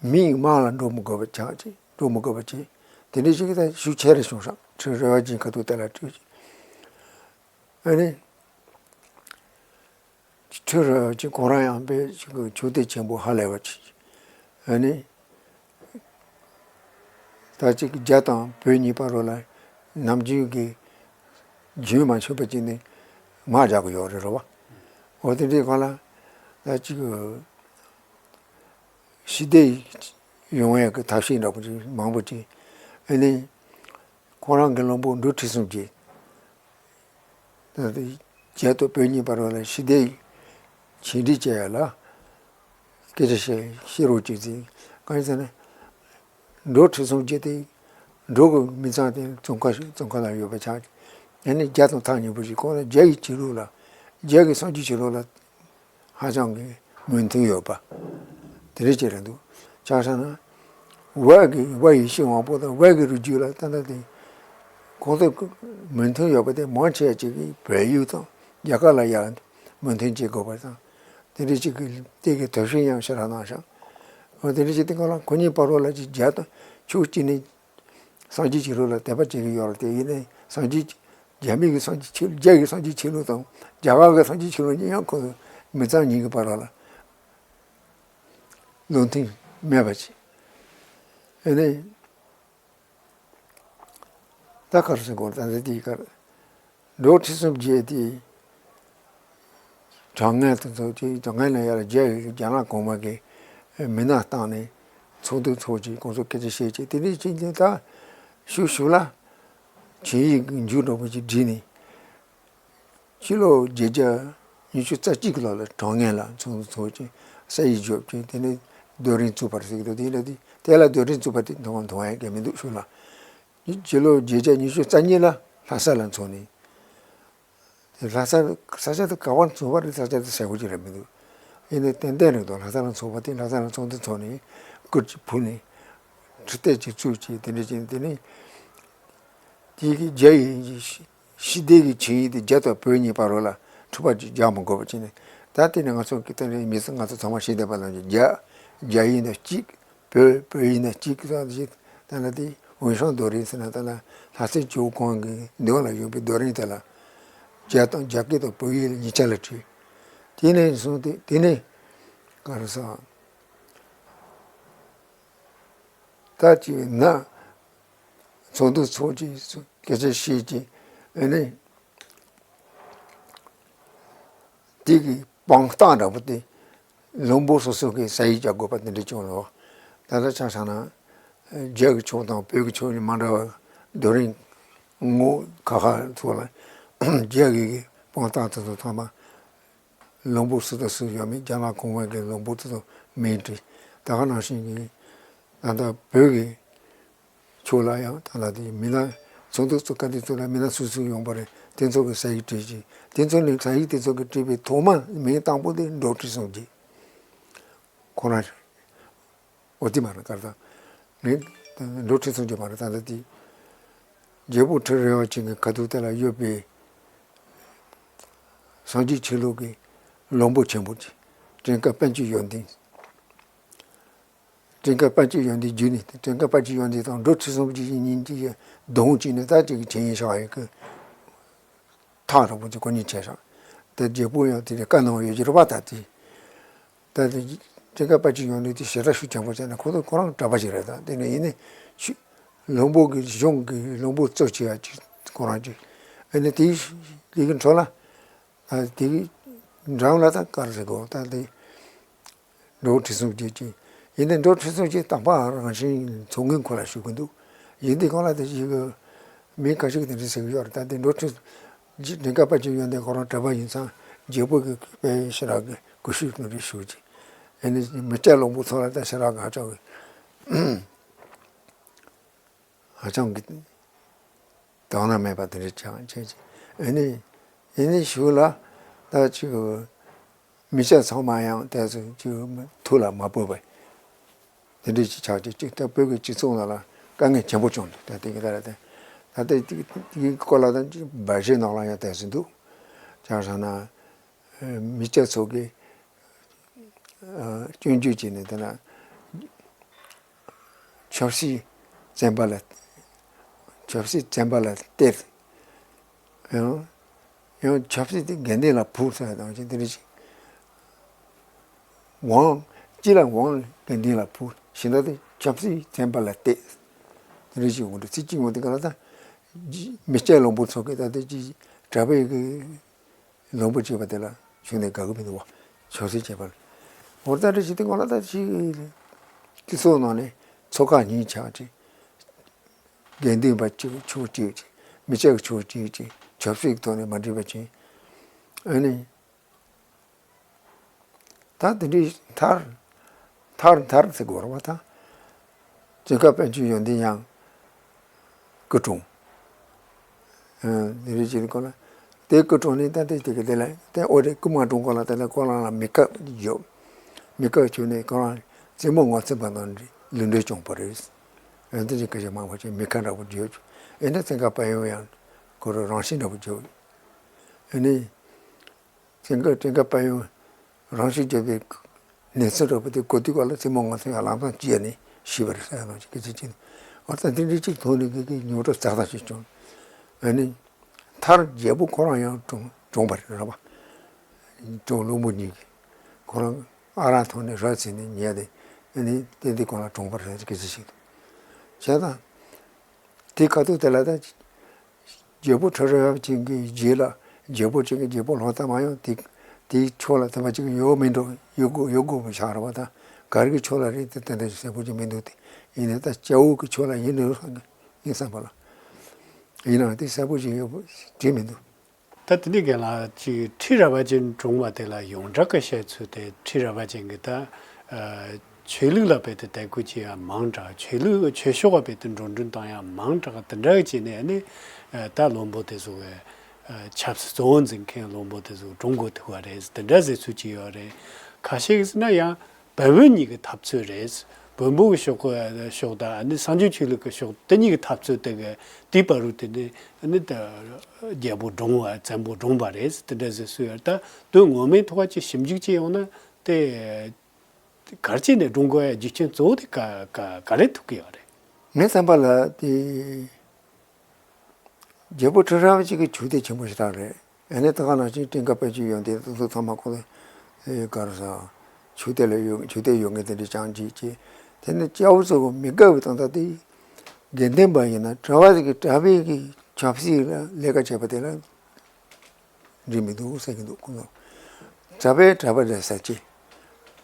མིའི་དམག་ལ་འགྲོ་མི་དགོས་པ་ཆགས་ཀྱི་འགྲོ་མི་དགོས་པ་ཅན། དེ་འདྲ་ཞིག་ད་ཤུགས་ཆེ་རུ་བྱུང་ཤག་ཁྲི་རལ་པ་ཅན་ག་དུས་དེ་ལ་སྤྲད་ཀྱི། ཨ་ནི། ཁྲི་རལ་པ་ཅིག་ཁོ་རང་ཡང་དཔེ་ཅིག་ཆོས་དད་ཆེན་པོ་ཧ་ལས་པ་ཅིག་ཨ་ནི། ད་ཅིག་རྒྱ་དང་བོད་གཉིས་བར་ལ་ནམ་རྒྱུན་གྱི་རྒྱུན་མ་ཆད་པ་ཅིག་ནས་དམག་རྒྱག་གི་ཡོད་རེད་རོ་བ། འོ་དེ་འདྲའི་སྒང་ལ་ད་ཅིག་ཞི་བདེ་ཡོང་ཡག་གི་ཐབས་ཤེས་འདྲ་པོ་ཅིག་མང་པོ་ཅིག་ཨ་ནི། ཁོ་རང་གི་བློན་པོ་འབྲུག་ཁྲི་སྲོང་རྗེ། ད་ལྟ་རྒྱ་དང་བོད་གཉིས་བར་ལ་ཞི་བདེ་ཆིངས་འགྲིག་བྱེད་ཡ་ལ་སྐད་ཆ་བཤད་བཤད་རོགས་བྱེད་ཟེར། གང་ཡིན་ཟེར་ན། འབྲུག་ཁྲི་སྲོང་རྗེ་དེ་འབྲུག་གི་མི་ཚང་དེ་ཙོང་ཁ་ཙོང་ཁ་ལ་ཡོད་པ་ཆགས། ཡང་ན་རྒྱ་དང་ཐག་ཉེ་པོ་ཞིག་ཁོང་ལ་རྒྱ་ཡི་ཆོས་ལུགས་ལ་རྒྱ་གི་སངས་རྒྱས་ཆོས་ལུགས་ལ་ཧ་ཅང་གི་མོས་མཐུན་ཡོད་པ་དེ་འདྲ་ཅིག་རེད་འདུག་ཆ་བཞག་ན། བོད་ཀྱི་བོད་ཡེ་ཤེས་དབང་པོ་དང་བོད་ཀྱི་རིག་རྒྱུད་ལ་ད་ལྟ་དེ་ཁོང་ཚོ་མོས་མཐུན་ཡོད་པ་དེ་མང་ཆེ་བ་ཅིག་གིས་བལ་ཡུལ་དང་རྒྱ་གར་ལ་ཡང་མོས་མཐུན་བྱེད་དགོས་པ་དང་དེ་འདྲ་ཅིག་གི་དེ་གི་ཐབས་ཤེས་ཡང་ཞེ་དྲག་གནང་ཤག་འོ་དེ་འདྲ་ཅིག་དེ་ག་ལ་ཁོ་གཉིས་བར་ལ་ཅིག་རྒྱ་དང་ཕྱོགས་གཅིག་ནས། སངས་རྒྱས་ཆོས་ལུགས་ལ་དད་པ་བྱེད་ཀྱི་ཡོད་རེད་དེ་ཡིན་ནའི་སངས་རྒྱས་རྒྱ་མི་གི་སངས་རྒྱས་ཆོས་རྒྱ་གི་སངས་རྒྱས་ཆོས་ལུགས་དང་རྒྱ་གར་གི་སངས་རྒྱས་ཆོས་ལུགས་གཉིས་ཡང་ཁོ་ཚོ་མི་ཚང་གཉིས་ཀྱི་བར་ལ་བློ་མཐུན་མེད་པ་བྱས། ཨ་ནི་ད་ག་རེ་ཟེར་དགོས་རེད། ད་ལྟ་དེའི་ཁར། འབྲུག་ཁྲི་སྲོང་རྗེ་དེ་དྲང་ངེས་དེ་ཚོ་དེ་དྲང་ངེས་ལ་ཡར་རྒྱ་ཡི་རྒྱ་ནག་གོང་མ་གི་མི་སྣ་བཏང་ནས་ཚོགས་འདུ་ཚོགས་ཀྱིས་ཁོང་ཚོ་སྐད་ཆ་བཤད་ཀྱིས་དེ་འདྲའི་ཕྱིན་ཅི་ད་ཞུ་ཞུ་ལ་ཆིངས་ཡིག་མཇུག་འགྲོ་བ་ཅིག་བསྒྲིགས་ནས་ཕྱི་ལོ་བརྒྱད་བརྒྱ་ཉི་ཤུ་རྩ་གཅིག་གི་ལོ་ལ་དྲང་ངེས་ལ་ཚོགས་འདུ་ཚོགས་ཀྱིས་ས་ཡིག་བརྗོད་ཀྱིས་དེ་ནས་རྡོ་རིང་བཙུགས་པར་ཟེར་གི་འདུག་དེ་ལ་དེ་དེ་ལ་རྡོ་རིང་བཙུགས་པ་དེ་མཐོང་མཐོང་ཡ་གི་མི་འདུག་ཞུ་ལ། ཕྱི་ལོ་བརྒྱད་བརྒྱ་ཉི་ཤུ་རྩ་གཉིས་ལ་ལྷ་ས་ལ་འཚོགས་ནས། དེ་ལྷ་ས་ས་ཆ་དེ་ག་བར་འཚོགས་པ་རེད། ས་ཆ་དེ་གསལ་པོ་ཅིག་རེད་མི་འདུག་ཡིན་ནའི་ཏན་ཏན་རེད་འདུག་ལྷ་ས་ལ་འཚོགས་པ་དེ་ལྷ་ས་ལ་ཚོགས་འདུ་འཚོགས་ནས་སྐུ་ཅིག་ཕུལ་ནས་ཁྲི་སྟེགས་ཅིག་བཙུགས་ཀྱིས་དེ་འདྲ་བྱས་ནས་དེ་ནས་དེ་གི་རྒྱ་ཡི་ཞི་བདེ་གི་ཆིངས་ཡིག་དེ་རྒྱ་དང་བོད་གཉིས་བར་ལ་འཁྲུག་པ་ཅིག་རྒྱག་མི་དགོས་པ་བྱས་ནས་ད་དེ་ནས་ང་ཚོ་གི་ཏན་ཏན་མི་ཚང་ང་ཚོ་ཚང་མ་ཤེས་བསྡད་པ་ནང་བཞིན་རྒྱ་རྒྱ་ཡིན་ན་གཅིག་བོད་བོད་ཡིན་ན་གཅིག་གི་ཐོག་ནས་ད་ལ་དེ་འོས་སྲུང་རྡོ་རིང་ཟེར་ན་ད་ལ་ལྷ་སའི་ཇོ་བོ་ཁོང་གི་མདུན་ལ་ཡོད་པའི་རྡོ་རིང་དེ་ལ་རྒྱ་དང་རྒྱ་སྐད་དང་བོད་ཡིག་གཉིས་ཆ་ལ་བྲིས། དེ་ནས་བཟུང་སྟེ་དེ་ནས་ག་རེ་ཟ་ད་ཅིག་ན་ཚོགས་འདུ་ཚོགས་ཀྱིས་སྐད་ཆ་བཤད་ཀྱིས་ཨ་ནི། དེ་གི་དཔང་རྟགས་འདྲ་པོ་དེ་ལུང་པ་སོ་སོ་གི་ས་ཡིག་རྒྱག་དགོས་པ་དེ་འདྲ་བྱུང་ལོ། ད་ལྟ་ཆ་བཞག་ན་རྒྱ་གི་ཕྱོགས་དང་བོད་ཀྱི་ཕྱོགས་ནས་མ་འདྲ་བ་རྡོ་རིང་ངོ་ཁ་ཁ་ཚོ་ལ་རྒྱ་གི་དཔང་རྟགས་དེ་ཚོ་ཚང་མ་ལུང་པ་སུ་དང་སུ་ཡོད་མེད་རྒྱ་ནག་གོང་མ་གི་ལུང་པ་དེ་ཚོ་མིང་བྲིས། ད་ག་ནང་བཞིན་གྱི་ད་ལྟ་བོད་ཀྱི་ཆོས་ལ་ཡང་ད་ལྟ་དེ་མི་སྣ་ཚོགས་འདུ་ཚོགས་སྐབས་དེ་ཚོ་ལ་མི་སྣ་སུ་སུ་ཡོང་པ་རེད། དེ་ཚོ་གི་ས་ཡིག་བྲིས་ཤིང་དེ་ཚོ་ནས་ས་ཡིག་དེ་ཚོ་གི་བྲིས་པའི་ཐོག་མ་མིང་དང་པོ་དེ་འབྲུག་ཁྲི་སྲོང་རྗེ་ཁོ་རང་རེད། འོ་དེ་མ་རེད་གར་དང་ངས་འབྲུག་ཁྲི་སྲོང་རྗེ་མ་རེད། ད་ལྟ་དེ་རྒྱལ་པོ་ཁྲི་རལ་པ་ཅན་གྱི་ཁ་ཐུག་དེ་ལ་ཡོད་པའི་སངས་རྒྱས་ཆོས་ལུགས་ཀྱི་བློན་པོ་ཆེན་པོ་ཅིག་ཀྲེང་ཀ་པཎ་ཆེན་ཡོན་ཏན། ཀྲེང་ཀ་པཎ་ཆེན་ཡོན་ཏན་བརྒྱུད་ནས་ཀྲེང་ཀ་པཎ་ཆེན་ཡོན་ཏན་དང་འབྲུག་ཁྲི་སྲོང་རྗེ་གཉིས་ཀྱི་གདོང་གཅིག་ནས་ད་ཅིག་གི་ཆིངས་ཡིག་བཞག་ཡོད་ཀི་ཐག་རིང་པོ་ཅིག་ཁོ་གཉིས་བྱས་ཤག་དེ་རྒྱལ་པོ་ཡང་དེ་ནས་བཀའ་གནང་ཡོད་ཀྱི་རེད་པ། ད་དེ་ད་དེ་ཀྲེང་ཀ་པཎ་ཆེན་ཡོན་ཏན་དེ་ཞེ་དྲག་ཤུགས་ཆེན་པོ་བྱས་ནས་ཁོ་ཚོ་ཁོ་རང་གྲྭ་པ་ཞིག་རེད། ད་དེ་ནས་ཡིན་ནའི་ཆུ་བློན་པོ་གི་གཞུང་གི་བློན་པོ་གཙོ་ཆེ་བ་ཅིག་ཁོ་རང་ཅིག་ཨ་ནི་དེའི་དེ་གི་འཕྲོ་ལ་ད་དེ་གི་འགྲམ་ལ་ད་ག་རེ་ཟེར་དགོས། ད་དེ། འབྲུག་ཁྲི་སྲོང་རྗེ་ཅིག་ཡིན་ནའི་འབྲུག་ཁྲི་སྲོང་རྗེ་དང་པ་རང་བཞིན་མཚོ་སྔོན་ཁོ་ལ་བཞུགས་ཀྱི་འདུག་ཡིན་དེ་གང་ལ་དེ་ཞིག་གི་མི་ཁ་ཤས་ཀྱིས་དེ་འདྲ་ཟེར་གྱི་ཡོད་རེད། ད་དེ་འབྲུག་ཁྲི་ཀྲེང་ཀ་པཎ་ཆེན་ཡོན་ཏན་ཁོ་རང་གྲྭ་པ་ཡིན་ཙང་རྒྱལ་པོ་གི་དཔེ་ཞེ་དྲག་གི་སྐུ་ཞབས་དེ་འདྲ་བཞུགས་ཀྱི་ཨ་ནི་མི་སྐྱ་བློན་པོ་ཚོ་ལ་ད་ཞེ་དྲག་གི་ཧ་ཅང་གི་ཧ་ཅང་གི་དག་སྣང་མེད་པ་དེ་འདྲ་ཆགས་བྱས་ཀྱི་ཨ་ནི་ཡིན་ནའི་གཞུག་ལ་ད་ཅིག་མི་སྐྱ་ཚང་མ་ཡང་དེ་ཚོ་ཅིག་ཐུགས་ལ་མ་བབས་པ་དེ་འདྲ་ཅིག་ཆགས་ཀྱི་ཅིག་ད་བོད་ཀྱི་སྤྱི་ཚོགས་ནང་ལ་དཀའ་ངལ་ཆེན་པོ་བྱུང་འདུག་ད་དེ་གི་ད་ར་དེ་ད་ལྟ་དེ་གི་སྐོར་ལ་ད་ཅིག་འབའ་ཞིག་ནང་ལ་ཡང་དེ་ཚོ་འདུག་ཆ་བཞག་ན་མི་སྐྱ་ཚོ་གི་སྐྱོན་བརྗོད་བྱས་ནས་དེ་ན་ཆབ་སྲིད་བཙན་པ་ལ་ཆབ་སྲིད་བཙན་པ་ལ་སྟེར་ཡང་ ཡང་ཆབ་སྲིད་དེ་དགེ་འདུན་ལ་ཕུལ་ཟེར་བ་དང་ཅི་དེ་འདྲ་ཞིག་དབང་། སྤྱི་ལ་དབང་དགེ་འདུན་ལ་ཕུལ། གཞན་དག་དེ་ཆབ་སྲིད་ཚན་པ་ལ་གཏད། དེ་འདྲ་ཞིག་འོང་དུས་ཚིག་གཅིག་འོང་དུས་ག་ལ་ད་མི་སྐྱ་བློན་པོ་ཚོ་གི་ད་དེ་ཅི་གྲྭ་པའི་གི་བློན་པོ་བྱས་པ་དེ་ལ་ཞུ་ནས་དགའ་གི་མི་འདུག་བ། ཆབ་སྲིད་བྱས་པ་ལ་འོ་ད་འདྲ་ཞིག་དེ་ང་ལ་ད་ཅི་སྤྱི་ཚོགས་ནང་ནས་ཚོ་ཁག་གཉིས་ཆགས་ཅིག་དགེ་འདུན་པ་གཅིག་ཕྱོགས་གཅིག་ཅིག་མི་སྐྱ་གི་ཕྱོགས་གཅིག་ཅིག་ཆབ་སྲིད་ཀྱི་ཐོག་ནས་མ་འགྲིག་པ་ཅིག་ཨ་ནི། ད་དེ་འདྲའི་མཐར་མཐར་མཐར་ཟེར་དགོས་རེད་བ་ད། བཙན་བཀའ་དཔལ་འབྱོར་ཡོན་ཏན་ཡང་སྐུ་གྲོངས། ཨ་དེ་འདྲའི་ཅིག་སྐོར་ལ་དེ་སྐུ་གྲོངས་ནས་ད་དེ་དེ་ག་དེ་ལ་དེ་ཨོ་རེད་སྐུ་མ་གྲོངས་གོང་ལ་དེ་ལ་ཁོ་རང་ལ་མི་ཁ་ཡོད། མི་ཁ་བྱུང་ནས་ཁོ་རང་རྩེད་མོ་ངོ་ཚ་བ་དང་ལུས་འབྲེལ་བྱུང་བ་རེད། ཨ་དེ་ཅིག་སྐད་ཆ་མང་པོ་ཅིག་མི་ཁ་འདྲ་པོ་ཡོད། ཨེ་ན་བཙན་བཀའ་དཔལ་ཡོན་ཡང་ཁོ་རང་རང་བཞིན་འདྲ་པོ་ཡོད། ཨ་ནི། བཙན་བཀའ་བཙན་བཀའ་དཔལ་ཡོན་རང་ཤུགས་རྒྱབ་པའི་གནས་ཚུལ་འདྲ་པོ་དེ་གོ་དུས་སྐབས་ལ་རྩེད་མོ་ངོ་ཚ་ཡང་ལམ་སང་བཅད་ནས་ཤི་བ་རེད་ཟེར་ཡ་ལོ་ཅིག་སྐད་ཆ་ཅིག་འོ་ད་དེ་འདྲའི་ཅིག་ཐོག་ནས་གི་གི་ཉོ་སྒྲོ་ཙག་ཙག་ཅིག་བྱུང་། ཨ་ནི་མཐར་རྒྱལ་པོ་ཁོ་རང་ཡང་གྲོངས་གྲོངས་པ་རེད་ར་བ། གྲོངས་བློན་པོ་གཉིས་ཀྱིས་ཁོ་རང་ཨ་རག་འཐུང་ནས་ར་བཙིར་ནས་ཉལ་ཏེ་ཨ་ནི་ཏན་ཏན་ཁོ་རང་གྲོངས་པ་རེད་ཟེར་སྐད་ཆ་ཅིག་འདུག་བྱས་ཙང་། དེ་ཁ་ཐུག་དེ་ལ་ད། རྒྱལ་པོ་ཁྲི་རལ་པ་ཅན་གྱི་རྗེས་ལ་རྒྱལ་པོ་ཅན་གྱི་རྒྱལ་པོ་ལྷོ་ད་མ་ཡོང་དེ་དེའི་ཕྱོགས་ལ་དེ་མ་ཅིག་ཡོད་མི་འགྲོ་ཡོད་དགོས་ཡོད་དགོས་པ་ཆགས་རེད་བ་ད་ག་རེ་གི་ཕྱོགས་ལ་རེད་དེ་དེ་འདྲ་ཞིག་གསལ་པོ་ཅིག་མི་འདུག་དེ་ཡིན་ནའི་ད་སྐྱ་བོ་གི་ཕྱོགས་ལ་ཡིན་འགྲོ་བསམ་གི་ཡིན་བསམ་པ་ལ་ཡིན་ནའང་དེ་གསལ་པོ་ཅིག་ཡོད་པ་བྲིས་མི་འདུག་ད་དེ་འདྲའི་རྐྱེན་ལ་ཅིག་ཁྲི་རལ་པ་ཅན་གྲོངས་པ་དེ་ལ་ཡོངས་གྲགས་ཀྱི་བཤད་ཚུལ་དེ་ཁྲི་རལ་པ་ཅན་གྱི་ད་ཆོས་ལུགས་ལ་བལྟས་ཏེ་དད་གུས་བྱེད་ཡ་མང་དྲགས། ཆོས་ལུགས་ཆོས་ཕྱོགས་ལ་བལྟས་ཏེ་འགྲོ་གྲོན་བཏང་ཡ་མང་དྲགས། དེ་འདྲ་བྱས་ནས་ནི་ད་བློན་པོ་དེ་ཚོ་གི་ཆབ་སྲིད་གཙོ་བོ་འཛིན་མཁན་བློན་པོ་དེ་ཚོ་གྲོངས་དགོས་ཐུག་པ་རེད། དེ་འདྲ་ཟེར་ཚུལ་ཅིག་ཡོད་རེད། ཁ་ཤས་ཀྱིས་ཟེར་ན་ཡང་བོན་བོན་གཉིས་ཀྱི་འཐབ་རྩོད་རེད། བོན་པོ་གི་ཕྱོགས་ཕྱོགས་དང་ཨ་ནི་སངས་རྒྱས་ཆོས་ལུགས་ཀྱི་ཕྱོགས་དེ་གཉིས་ཀྱི་འཐབ་རྩོད་དེ་གི་དེའི་བར་དུ་དེ་ནི་ཨ་ནི་ད་རྒྱལ་པོ་བཀྲོངས་པ་བཙན་པོ་བཀྲོངས་པ་རེད་དེ་འདྲ་ཟེར་སྲོལ་ཡོད། ད་དོན་ངོ་མའི་ཐོག་ཅིག་ཞིབ་འཇུག་བྱས་ཡོང་ན་དེ་ག་རེ་བྱས་ནས་བཀྲོངས་དགོས་ཡ་རྒྱུ་རྐྱེན་གཙོ་བོ་དེ་ག་ག་ག་རེ་ཐུག་གི་ཡོད་རེད། ངའི་བསམ་པ་ལ་དེ། རྒྱལ་པོ་ཁྲི་རལ་པ་ཅན་གྱི་ཆོས་དད་ཆེན་པོ་ཞེ་དྲག་རེད། ཨ་ནི་ད་ག་ནང་བཞིན་བཀྲིན་དཀར་དཔལ་གྱི་ཡོན་ཏན་དེ་ཚོ་ཚང་མ་ཁོ་ལ་ག་རེ་ཟ། ཆོས་དད་ལ་ཡོད་ཆོས་དད་ཡོད་མཁན་དེ་འདྲ་ཅང་ཅིག་ཅེས། དེ་ནི་སྐྱ་བོ་ཚོ་མི་དགའ་བའི་དོན་དག་དེ། དགེ་འདུན་པ་ཡིན་ན་གྲྭ་པ་ཞིག་གིས་གྲྭ་པའི་གི་ཆབ་སྲིད་ལ་ལས་ཀ་བྱས་པ་དེ་ལ། འགྲིག་མི་འདུག་ཟེར་གྱི་འདུག་ཁོང་ཚོ། གྲྭ་པས་གྲྭ་པ་རེད་ཟེར་གྱི།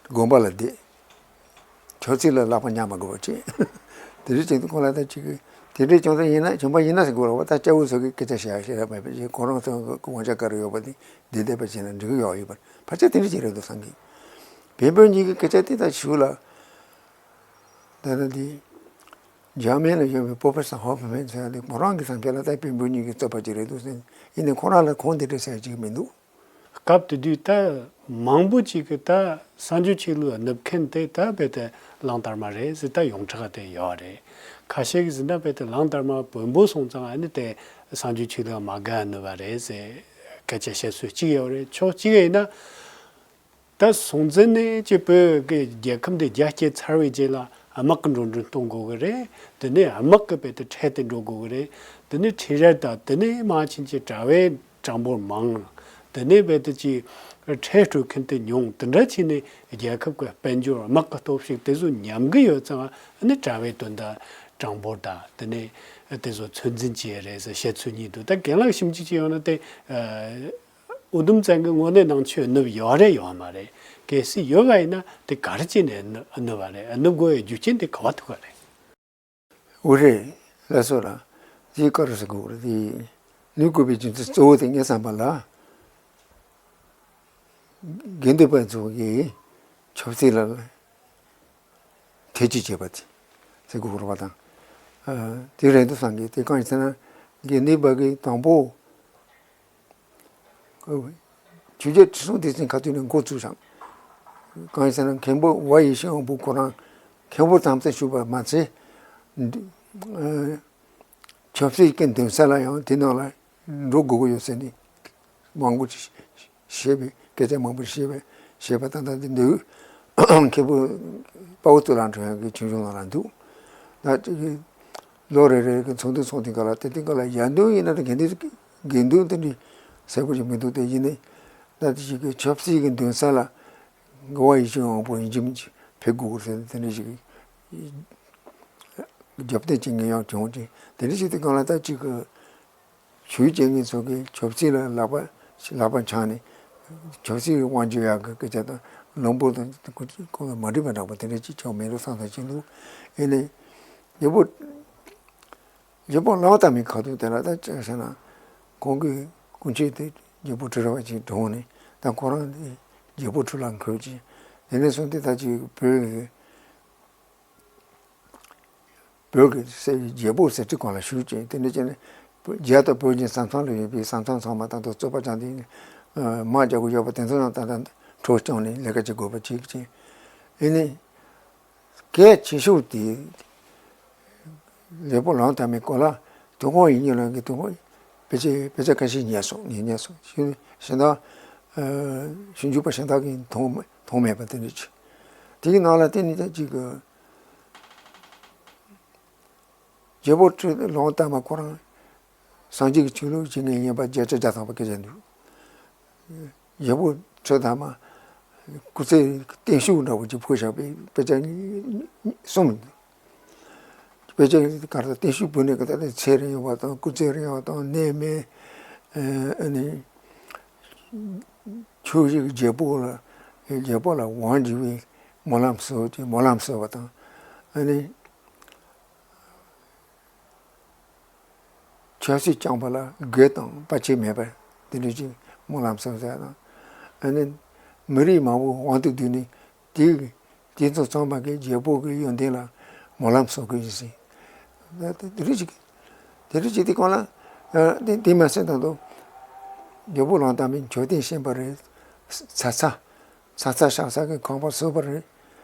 དགོན་པ་ལ་བསྡད། ཆོས་སྲིད་ལ་ལག་པ་ཉར་མ་དགོས་པ་བྱས། དེ་འདྲ་བྱས་འདུག་ཁོང་ལ་ད་ཅིག་གི། དེ་འདྲའི་བྱུང་ས་ཡིན་ན་བྱུང་པ་ཡིན་ན་ཟེར་དགོས་རེད་བ། ད་སྐྱ་བོ་ཚོ་གི་སྐད་ཆ་བཤད་ཡ་ཤེས་རབ་མེད་པ་བྱས་ཁོ་རང་ཚོ་གི་དབང་ཆ་ག་རེ་ཡོད་པ་དེ་བསྡད་བསྡད་པ་བྱས་ན་འགྲིག་གི་ཡོད་ཡོད་པ་ཕལ་ཆེར་དེ་འདྲ་ཅིག་རེད་འདུག་བསམ་གི། བན་བོན་གཉིས་ཀྱི་སྐད་ཆ་དེ་ད་ཞུ་ལ། ད་ནི་འདི། འཇར་མན་ལ་ཡོད་པའི་པོ་པེ་སར་ཧོ་ཕི་མན་ཟེར་ཡ་དེ་མོ་རང་གི་བསམ་འཆར་ལ་ད་བན་བོན་གཉིས་ཀྱི་རྩོད་པ་ཅིག་རེད་འདུག་ཟེར། ཡིན་ནའི་ཁོ་རང་ལ་ཁུངས་དེ་འདྲ་ཟེར་ཡ་ཅིག་མི་འདུག་སྐབས་དེ་དུས་ད་མང་པོ་ཅིག་གིས་ད་གསང་སྤྱོད་ཆོས་ལུགས་ནུབ་མཁན་དེ་ད་རྦད་དེ་གླང་དར་མ་རེད་ཟེར་ད་ཡོངས་གྲགས་དེ་ཡོད་རེད། ཁ་ཤས་ཀྱིས་ཟེར་ན་རྦད་དེ་གླང་དར་མ་བོན་པོ་སོང་ཙང་ཨ་ནི་དེ་གསང་སྤྱོད་ཆོས་ལུགས་མ་དགའ་ནུབ་པ་རེད་ཟེར་སྐད་ཆ་བཤད་སྲོལ་ཅིག་ཡོད་རེད། ཕྱོགས་གཅིག་ཡིན་ན། ད་སྲོང་བཙན་ནས་ཀྱི་བོད་ཀྱི་རྒྱལ་ཁབ་འདི་རྒྱ་བསྐྱེད་ཚར་བའི་རྗེས་ལ་དམག་གི་འགྲོ་གྲོན་གཏོང་དགོས་ཀྱི་རེད། དེ་ནས་དམག་གི་བེད་དུ་ཁྲལ་དེ་འགྲོ་དགོས་ཀྱི་རེད། དེ་ནས་ཁྲི་རལ་དང་དེ་ནས་མང་ཆེན་གྱི་གྲྭ་པའི་གྲངས་འབོར་མང་། དེ་ནས་བེད་དུ་ཀྱི་ཁྲལ་སྤྲོད་མཁན་དེ་ཉུང་། དེ་འདྲ་བྱས་ནས་རྒྱལ་ཁབ་ཀྱི་དཔལ་འབྱོར་དམག་གི་སྟོབས་ཤུགས་དེ་ཚོ་ཉམས་ཀྱི་ཡོད་ཙང་ཨ་ནི་གྲྭ་པའི་དོན་དག་གྲངས་འབོར་དང་དེ་ནས་དེ་ཚོ་ཚོད་འཛིན་བྱས་རེད་ཟེར་བཤད་ཚུལ་གཉིས་འདུག་ད་རྒན་ལགས་ཞིབ་འཇུག་བྱས་ཡོང་ན་དེ། ཨུ་དུམ་བཙན་གྱི་དངོས་གནས་ནང་ཆོས་ནུབ་ཡོད་རེད་ཡོད་མ་རེད། གལ་སྲིད་ཡོད་པ་ཡིན་ན་དེ་ག་རེ་བྱས་ནས་ནུབ་པ་རེད། ནུབ་དགོས་པའི་རྒྱུ་རྐྱེན་དེ་ག་བ་ཐུག་པ་རེད། འོ་རེད། ལགས་སོ་ལགས། དེའི་སྐོར་ཟེར་དགོས་རེད་དེ། ནུབ་དགོས་པའི་རྒྱུ་མཚན་གཙོ་བོ་དེ་ངས་བསམ་པ་ལ། དགེ་འདུན་པ་ཚོ་གིས་ཆབ་སྲིད་ལ་ཐེ་ཇུས་བྱེད་པ་དེ་ཟེར་དགོས་རེད་པ་དང་། དེ་རེད་འདུག་བསམ་གི། དེ་གང་ཡིན་ཟེར་ན་དགེ་འདུན་པ་གིས་དང་པོ། ཆོས་རྒྱལ་ཁྲི་སྲོང་ལྡེ་བཙན་ཁ་ཐུག་ནས་འགོ་བཙུགས་ཤིང་། གང་ཡིན་ཟེར་ན་མཁན་པོ་ཝ་ཡེ་ཤེས་དབང་པོ་ཁོ་རང་མཁན་པོ་ཙམ་ཙམ་བཞུགས་པ་མ་ཚད། ཆབ་སྲིད་ཀྱི་འདུན་ས་ལ་ཡང་དེ་ནང་ལ་འགྲོ་དགོས་ཀྱི་ཡོད་ཟེར་ནས་མང་པོ་ཞིག་བཤད་པའི་སྐད་ཆ་མང་པོ་བཤད་པའི་བཤད་པ་ད་ལྟ་འདི་འདུག་མཁན་པོ་དཔའ་བོ་གཙུག་ལག་འགྲོ་ཡག་གི་ཆོས་འབྱུང་ནང་ལ་འདུག་ད་ཅིག་ལོ་རེ་རེ་གི་ཚོགས་འདུ་ཚོགས་དུས་སྐབས་ལ་དེ་དུས་སྐབས་ལ་ཡར་འདོན་ཡིན་ན་དགེ་འདུན་དགེ་འདུན་དེ་འདྲའི་ གསལ་པོ་ཞིག་མི་འདུག་དེ་ཡིན་ནའི་ད་དེ་ཞིག་གི་ཆབ་སྲིད་ཀྱི་འདུན་ས་ལ་འགོ་བ་ཡིད་བཞིན་དབང་པོ་ཡིན་གཅིག་མིན་གཅིག་ཕེབས་དགོས་ཟེར་དེ་འདྲ་ཞིག་རྒྱབ་རྟེན་བྱེད་མཁན་ཡང་བྱུང་ཅིང་དེ་འདྲ་ཞིག་དེ་གང་ལ་ད་ཅིག་གི་ཆོས་བྱེད་མཁན་ཚོ་གིས་ཆབ་སྲིད་ལ་ལག་པ་ལག་པ་འཆང་ནས་ཆབ་སྲིད་དབང་སྒྱུར་ཡག་གི་སྐད་ཆ་དང་ལམ་བུ་དང་ཁོང་ལ་མ་འགྲིག་པ་འདྲ་པོ་དེ་འདྲ་ཅིག་ཆགས་མེད་རུང་བསམ་བསམ་བྱེད་འདུག་ཡིན་ནའི་རྒྱལ་པོ། རྒྱལ་པོ་གླང་དར་མའི་ཁ་ཐུག་དེ་ལ་ད་ཅི་ཟེར་ན། ཁོང་གི་སྐུ་མཆེད་དེ་རྒྱལ་པོ་ཁྲི་རལ་པ་ཅིག་གྲོངས་ནས་ད་ཁོ་རང་དེ་རྒྱལ་པོ་ཁྲི་ལ་འཁོད་ཅིང་དེ་ནས་བཟུང་སྟེ་ད་ཅིག་བོད་ཀྱི་བོད་ཀྱི་སྲས་རྒྱལ་པོ་ཟེར་ཁྲི་སྒང་ལ་བཞུགས་ཅིང་དེ་འདྲ་བྱས་ནས་རྒྱ་དང་བོད་ཀྱི་ས་མཚམས་ལ་ཡོད་པའི་ས་མཚམས་ཚང་མ་ད་དུང་རྩོད་པ་རྐྱང་དེ་དམག་རྒྱག་དགོས་ཡོད་པ་དེ་ཚོ་ཡང་ད་ལྟ་འཕྲོག་བཅོམ་ནས་ལས་ཀ་བྱེད་དགོས་པ་བྱེད་ཅིང་ཡིན་ནས། གལ་ཆེ་ཤོས་དེ་རྒྱལ་པོ་གླང་དར་མའི་སྐོར་ལ་དོན་ཁོང་ཡིན་ཉེ་ལགས་ཀྱིས་དོན་ཁོང་དཔེ་ཆ་དཔེ་ཆ་ཁ་ཤས་ཉན་སོང་ཉན་ཉན་སོང་གཞན་དག་ཞིབ་འཇུག་པ་གཞན་དག་གིས་མཐོང་མཐོང་མེད་པ་དེ་འདྲ་ཅིག་དེའི་ནང་ལ་བརྟེན་ནས་ད་ཅིག་རྒྱལ་པོ་ཁྲི་གླང་དར་མ་ཁོ་རང་སངས་རྒྱས་ཀྱི་ཆོས་ལུགས་ཀྱི་ངེས་ཡིན་པ་བརྒྱ་ཆ་བརྒྱ་ཐམ་པ་སྐད་ཆ་འདུག་རྒྱལ་པོ་ཁྲི་དར་མ་སྐུ་ཚེ་བརྟན་བཞུགས་འདྲ་བོ་ཅིག་ཕུལ་བཞག་པའི་དཔེ་ཆ་གསུམ་འདུག་དཔེ་ཆ་ག་རེ་བརྟན་བཞུགས་ཕུལ་ནས་ག་ད་ཚེ་རིང་བ་དང་སྐུ་ཚེ་རིང་བ་དང་ནད་མེད་ཨ་ནི་ཆོས་ཀྱི་རྒྱལ་པོ་ལ་རྒྱལ་པོ་ལ་དབང་བསྒྱུར་བའི་སྨོན་ལམ་གསོལ་ཏེ་སྨོན་ལམ་གསོལ་བ་དང་ཨ་ནི། ཆབ་སྲིད་རྐྱང་པ་ལ་དགེ་དང་བར་ཆད་མེད་པར་དེ་འདྲ་ཅིག་སྨོན་ལམ་གསོལ་ཟེར་དང་། ཨ་ནི་མི་རིགས་མང་པོ་དབང་དུ་བསྡུས་ནས་དེའི་དེ་ཚོ་ཚང་མ་གི་རྒྱལ་པོ་གི་ཡོན་ཏན་ལ་སྨོན་ལམ་གསོལ་གི་ཡིན་ཟེར། དེ་འདྲ་ཅིག་དེ་འདྲ་ཅིག་དེ་གང་ལ་དེ་དེ་མ་ཟད་དང་དུ་རྒྱལ་པོ་གླང་དར་མའི་མཆོད་རྟེན་བཞེངས་པ་རེད། ཚ་ཚ་ཚ་ཚ་ཤ་ཚ་གི་ཁང་པ་བཟོས་པ་རེད།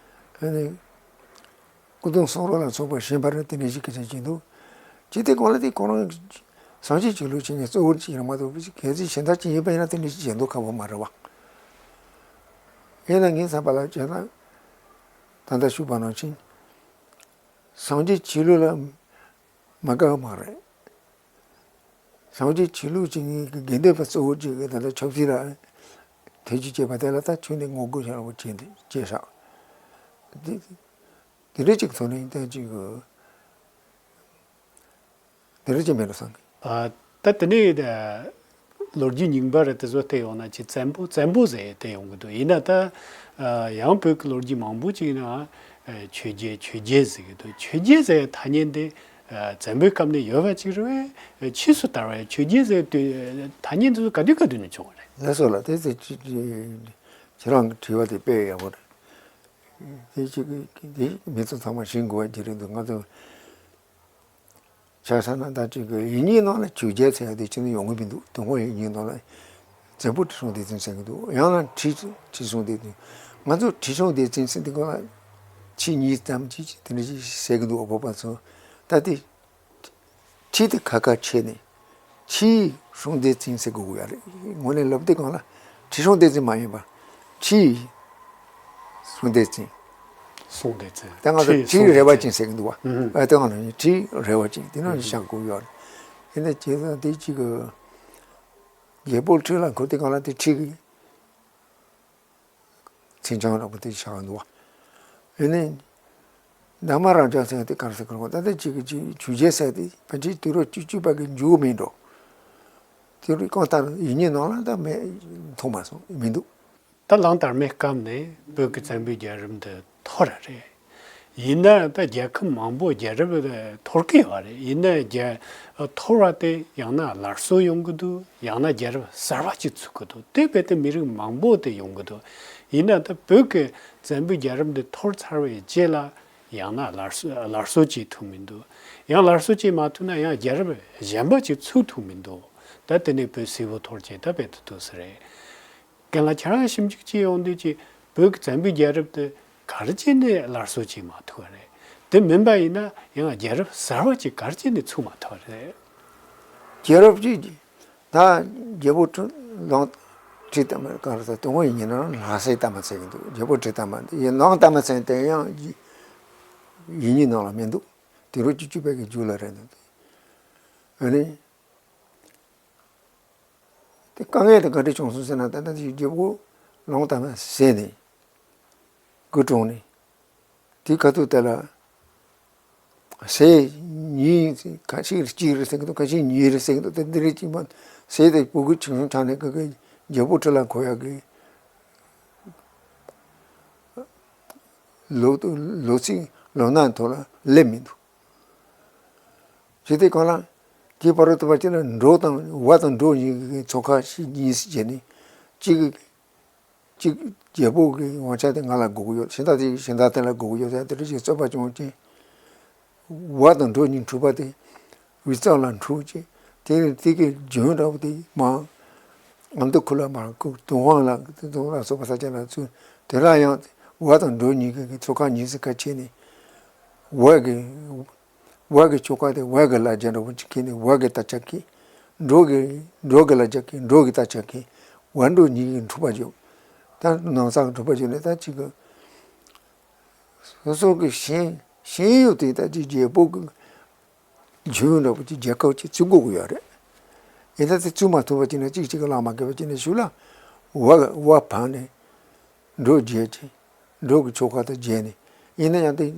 ཨ་ནི། སྐུ་གདུང་གསུང་རབ་ལ་སོགས་པ་བཞེངས་པ་རེད། དེ་འདྲ་ཞིག་གི་ཆ་ཅིག་འདུག་ཅི་སྟེ་གང་ལ་དེ་ཁོ་རང་སངས་རྒྱས་ཆོས་ལུགས་ཆེན་གྱི་གཙོ་བོར་ཅིག་རང་མ་གཏོགས་གལ་སྲིད་གཞན་དག་ཅིག་ཡིན་པ་ཡིན་ན་དེ་འདྲ་ཞིག་བྱེད་མདོག་ཁ་པོ་མ་རེད་བ། ཡིན་ན་ངས་བསམ་པ་ལ་བྱས་ན་ད་ལྟ་ཞུས་པ་ནང་བཞིན་སངས་རྒྱས་ཆོས་ལུགས་ལ་མ་དགའ་བ་མ་རེད། སངས་རྒྱས་ཆོས་ལུགས་ཀྱི་ངེས་ཀྱི་དགེ་འདུན་པ་གཙོ་བོ་གཅིག་གིས་ད་ལྟ་ཆབ་སྲིད་ལ་ཐེ་ཇུས་བྱས་པ་དེ་ལ་ད་ཁྱོན་ནས་ངོ་རྒོལ་བྱ་རོགས་བྱས་འདུག་བྱས་ཤག་དེ་དེ་འདྲ་གཅིག་ཐོག་ནས་ད་གཅིག་དེ་འདྲ་གཅིག་མེད་འགྲོ་བསམ་གི། ཨ། ད་དེ་ནས་ད་ལོ་རྒྱུས་རྙིང་པ་རེད་དེ་ཚོ་བལྟས་ཡོང་ན་ཅིག་བཙན་པོ་བཙན་པོ་ཟེར་བལྟས་ཡོང་གི་འདུག་ཡིན་ན་ད་ཨ་ཡང་བོད་ཀྱི་ལོ་རྒྱུས་མང་པོ་ཅིག་ན་ཨ་ཆོས་རྒྱལ་ཆོས་རྒྱལ་ཟེར་གི་འདུག་ཆོས་རྒྱལ་ཟེར་ཐ་སྙད་འདི་ཨ་བཙན་པོའི་སྐབས་ནས་ཡོད་པ་ཅིག་རེད་པས། ཕྱིས་སུ་དར་བའི་ཆོས་རྒྱལ་ཟེར་དུས་ཐ་སྙད་འདི་ཚོ་ག་དུས་ག་དུས་ནས་བྱུང་བ་རེད། ལགས་སོ་ལགས། དེ་ཚེ་ཁྱེད་རང་གི་དྲི་བ་དེ་དཔེ་ཡག་པོ་རེད། དེ་ཅིག་དེ་མི་ཚོ་ཚང་མ་ཤེས་དགོས་པ་ཅིག་རེད་འདུག་ང་ཚོ་ཆ་བཞག་ན་ད་ཅིག་གི་ཡིག་རྙིང་ནང་ལ་ཆོས་རྒྱལ་ཟེར་ཡག་དེ་ཅི་ནས་ཡོང་གི་མི་འདུག་དོན་དངོས་ཡིག་རྙིང་ནང་ལ་བཙན་པོ་ཁྲི་སྲོང་ལྡེ་བཙན་ཟེར་གི་འདུག་ཡང་ན་ཁྲི་ཁྲི་སྲོང་ལྡེ་བཙན། ང་ཚོ་ཁྲི་སྲོང་ལྡེ་བཙན་ཟེར་དུས་སྒང་ལ་ཁྲི་གཉིས་ཙམ་ཅིག་དེ་འདྲ་ཞིག་ཟེར་གི་འདུག་བོད་པ་ཚོ་ད་དེ། ཁྲི་དེ་ཁ་ཁ་ཕྱེ་ནས་ཁྲི་སྲོང་ལྡེ་བཙན་ཟེར་དགོས་ཡ་རེད། དངོས་གནས་ལབ་དུས་སྒང་ལ་ཁྲི་སྲོང་ལྡེ་བཙན་མ་ཡིན་པ་ཁྲི་སྲོང་ལྡེ་བཙན། སྲོང་ལྡེ་བཙན། ད་ང་ཚོ་ཁྲི་ཁྲི་སྲོང་རལ་པ་ལྡེ་ཅན་ཟེར་གི་འདུག་བ། ཨ་ད་ང་ཚོ་ཁྲི་རལ་པ་ཅན་དེ་ནང་བཞག་དགོས་ཡོད་རེད། དེ་ནས་བྱས་ཙང་དེ་གཅིག་གི་རྒྱལ་པོ་ཁྲི་ལ་འཁོད་དུས་སྒང་ལ་དེ་ཁྲི་གི་མཚན་བྱང་རིང་པོ་དེ་ཆགས་འདུག་བ། ཡིན་ནའི་འདབ་མ་རབ་འབྱམས་ཟེར་ཡ་དེ་ག་རེ་ཟེར་གི་རེད། ད་ལྟ་ཅིག་གི་ཅིག་ཆོས་རྒྱལ་ཟེར་ཡ་དེ་ཕལ་ཆེར་དུས་རབས་བཅུ་གཅིག་པ་གི་མཇུག་མིན་འགྲོ། དེ་རིང་གང་ལྟར་ཡིག་རྙིང་ནང་ལ་ད་མེད། མཐོང་མ་སོང་། མི་འདུག་ད་གླང་དར་མའི་སྐབས་ནས་བོད་ཀྱི་བཙན་པོའི་རྒྱལ་རབས་འདི་འཐོར་ར་རེད། ཡིན་ན་ད་རྒྱལ་ཁབ་མང་པོ་རྒྱལ་རབས་འཐོར་གི་ཡོད་རེད། ཡིན་ན་རྒྱལ་འཐོར་བ་དེ་ཡང་ན་སླར་གསོ་ཡོང་གི་འདུག་ཡང་ན་རྒྱལ་རབས་གསར་བ་ཅིག་ཚུགས་ཀྱི་འདུག་དེ་རྦད་དེ་མི་རིགས་མང་པོ་དེ་ཡོང་གི་འདུག་ཡིན་ན་ད་བོད་ཀྱི་བཙན་པོའི་རྒྱལ་རབས་འདི་འཐོར་ཚར་བའི་རྗེས་ལ་ཡང་ན་སླར་གསོ་སླར་གསོ་བྱེད་ཐུབ་མི་འདུག་ཡང་སླར་གསོ་བྱེད་མ་ཐུབ་ན་ཡང་རྒྱལ་རབས་གཞན་པ་ཅིག་ཚུགས་ཐུབ་མི་འདུག་ད་དེ་ནས་བོད་སིལ་བུ་འཐོར་བྱས་ད་རྦད་དེ་འདུག་ས་རེད། རྒན་ལགས་ཁྱེད་རང་ཞིབ་འཇུག་བྱེད་ཡོང་དུས་ཀྱི་བོད་ཀྱི་བཙན་པོའི་རྒྱལ་རབས་དེ་ག་རེ་བྱས་ནས་སླར་གསོ་བྱེད་མ་ཐུབ་པ་རེད། དེ་མིན་པ་ཡིན་ན་ཡང་རྒྱལ་རབས་གསར་བ་ཅིག་ག་རེ་བྱས་ནས་ཚུགས་མ་ཐུབ་པ་རེད། རྒྱལ་རབས་ཀྱི་ད་རྒྱལ་པོ་ཁྲི་ལོ་ཁྲི་ལྟ་མ་ག་རེ་ཟེར་དོན་དངོས་ཡིན་ན་ལྷ་སའི་ལྟ་མ་ཟེར་གྱི་འདུག་རྒྱལ་པོ་ཁྲི་ལྟ་མ་འདི་ཡིན་ནང་ལྟ་མ་ཟེར་དེ་ཡང་ཡིག་རྙིང་ནང་ལ་མི་འདུག་དུས་རབས་བཅུ་གཅིག་པའི་གི་མཇུག་ལ་རེད་འདུག་ཨ་ནི། དེ་དཀའ་ངལ་དེ་ག་འདྲ་བྱུང་སོང་ཟེར་ན། ད་ལྟ་དེ་རྒྱལ་པོ་ལུང་དང་ཟས་ནས་དགུ་གྲོངས་ནས། དེའི་ཁ་ཐུག་དེ་ལ་ཟས་ཉིན་ཁ་ཤས་གཅིག་རེད་ཟེར་གི་འདུག་ཁ་ཤས་གཉིས་རེད་ཟེར་གི་འདུག་དེ་འདི་རེད་ཅིག་མ། ཟས་དེ་ཕྲུ་གུ་ཆུང་ཆུང་ཆགས་ནས་གི་གི་རྒྱལ་པོ་ཁྲི་ལ་འཁོར་ཡག་གི་ལོ་ལོ་ཚིགས་ལོ་ན་ཐོག་ལ་སླེབས་མི་འདུག་བྱས་ཏེ་གང་ལ་དེའི་བར་དུ་བ་ཅིག་ལ་འབྲོག་དང་ཝ་དང་འབྲོག་གཉིས་ཀྱི་ཚོགས་ཁག་ཞིག་གཉིས་སུ་བྱས་ནས། གཅིག་གཅིག་རྒྱལ་པོ་གི་དབང་ཆ་དེ་ང་ལ་དགོས་ཀྱི་ཡོད། གཞན་དག་དེ་གཞན་དག་དེ་ལ་དགོས་ཀྱི་ཡོད་ཟེར་དེ་འདྲ་ཞིག་རྩོད་པ་བྱུང་རྐྱེན། ཝ་དང་འབྲོག་གཉིས་འཁྲུག་པ་དེ་ཝི་ཙང་ལ་འཁྲུག་རྐྱེན། དེ་ནས་དེ་གི་རྒྱུན་འདྲ་བོ་དེ་མ་ཨ་མདོ་ཁུལ་ལ་མར་ཁུག་ཏུན་ཧོང་ལ་ཏུན་ཧོང་ལ་སོགས་པ་ས་ཆ་ལ་ཚུད། དེ་ལ་ཡང་ཝ་དང་འབྲོག་གཉིས་ཀྱི་ཚོགས་ཁག་གཉིས་སུ་ཁ་ཕྱེ་ནས། ཝ་གི་ཝ་གི་ཆོལ་ཁ་དེ་ཝ་གི་ལ་རྒྱ་འདྲ་བོ་ཅིག་ཁྱེར་ནས་ཝ་གི་དར་ཆ་ཁྱེར། འབྲོག་གི་འབྲོག་གི་ལ་རྒྱ་ཁྱེར། འབྲོག་གི་དར་ཆ་ཁྱེར། ཝ་འབྲོག་གཉིས་ཀྱི་འཁྲུག་པ་བྱུང་། ད་ནང་ས་གི་འཁྲུག་པ་བྱུང་ནས་ད་ཅིག་གི་སོ་སོ་གི་ཤེས་ཤེས་ཡོན་དེ་ད་ཅིག་རྒྱལ་པོ་གི་རྒྱུན་འདྲ་བོ་ཅིག་རྒྱལ་ཁབ་ཅིག་བཙུགས་དགོས་ཀྱི་ཡོད་རེད། ཡིན་ད་དེ་བཙུགས་མ་ཐུབ་པ་ཅིག་ན་གཅིག་གཅིག་གི་ལག་མ་འགེབས་པ་ཅིག་ན་ཞུ་ལ་ཝ་ཝ་ཕམ་ནས་འབྲོག་རྒྱལ་ཅིག་འབྲོག་གི་ཆོལ་ཁ་དང་མཇལ་ནས། ཡིན་ན་ཡང་དེ།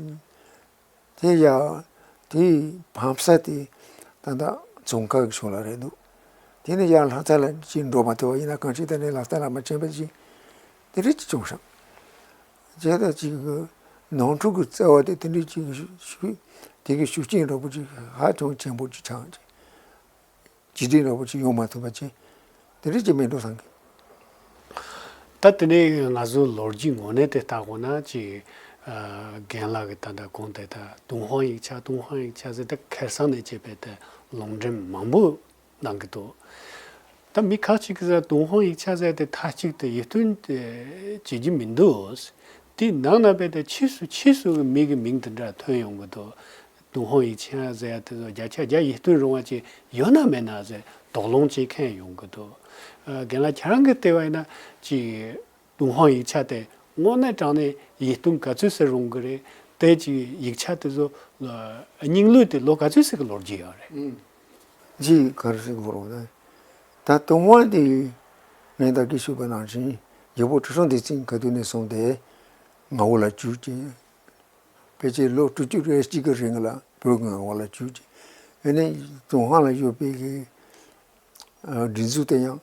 དེ་ཡང་དེའི་ཕམ་ས་དེ་ད་ལྟ་ཙོང་ཁ་གི་ཕྱོགས་ལ་རེད་འདུག་དེ་ནས་ཡར་ལྷ་ས་ལ་ཅིག་འགྲོ་མ་ཐུབ་པ་ཡིན་ན། གང་ཅི་ད་ནས་ལྷ་ས་ལ་མ་ཕྱིན་པ་ཅིག་དེ་རིགས་ཅིག་བྱུང་ཤག་བྱས་ད་ཅིག་གི་ནང་འཁྲུག་གི་རྩ་བ་དེ་དེ་འདྲའི་ཅིག་ཤུགས་དེ་གི་ཤུགས་རྐྱེན་འདྲ་པོ་ཅིག་ཧ་ཅང་ཆེན་པོ་ཅིག་ཆགས་ཅིག་ཇི་སྲིད་རིང་པོ་ཅིག་ཡོང་མ་ཐུབ་པ་ཅིག་དེ་འདྲ་ཅིག་མེད་འགྲོ་བསམ་གི། ད་དེ་ནས་ང་ཚོ་ལོ་རྒྱུས་ངོས་ནས་དེ་ལྟ་དགོས་ན་ཅིག་ཨ་རྒན་ལགས་ཀྱིས་ད་ལྟ་གོང་དེ་ད་ཏུན་ཧོང་ཡིག་ཆ་ཏུན་ཧོང་ཡིག་ཆ་ཟེར་ད་ཁ་སང་ནས་བྱས་པའི་དེ་ལུང་འདྲེན་མང་པོ་གནང་གི་འདུག་ད་མི་ཁག་ཅིག་གིས་ཏུན་ཧོང་ཡིག་ཆ་ཟེར་དེ་མཐའ་གཅིག་ཏུ་ཡིད་རྟོན་དེ་བྱེད་ཀྱི་མི་འདུག་དེ་ནང་ན་བས་དེ་ཕྱིས་སུ་ཕྱིས་སུ་གི་མི་གི་མིང་དེ་འདྲ་ཐོན་ཡོང་གི་འདུག་ཏུན་ཧོང་ཡིག་ཆ་ཟེར་ཡ་དེ་ཚོ་བརྒྱ་ཆ་བརྒྱ་ཡིད་རྟོན་རུང་བ་ཅིག་ཡོད་ན་མེད་ན་ཟེར་དོགས་སློང་བྱེད་མཁན་ཡོང་གི་འདུག་ཨ་རྒན་ལགས་ཁྱེད་རང་གིས་བལྟས་པ་ཡིན་ན་ཅིག་ཏུན་ཧོང་ཡིག་ཆ་དེ་དངོས་གནས་དྲང་གནས་ཡིད་རྟོན་ག་ཚོད་ཟེར་རུང་གི་རེད། དེ་ཅིག་ཡིག་ཆ་དེ་ཚོ་ཨ་རྙིང་ལུགས་དེ་ལོ་ག་ཚོད་ཟིག་གི་ལོ་རྒྱུས་ཡོད་རེད། ཅིག་ག་རེ་ཟེར་དགོས་རེད་ན། ད་ཏུན་ཧོང་དེ་ངས་ད་གིན་ཞུས་པ་ནང་བཞིན་རྒྱལ་པོ་ཁྲི་སྲོང་ལྡེ་བཙན་ག་དུས་ནས་བཟུང་སྟེ་མངའ་འོག་ལ་བཅུག་ཅིང་། ཕལ་ཆེར་ལོ་དྲུག་ཅུ་རེ་གཅིག་གི་རིང་ལ་བོད་ཀྱི་མངའ་འོག་ལ་བཅུག་ཅིང་། ཨ་ནི་ཏུན་ཧོང་ལ་ཡོད་པའི་གི་ཨ་སྒྲིག་འཛུགས་དེ་ཡང་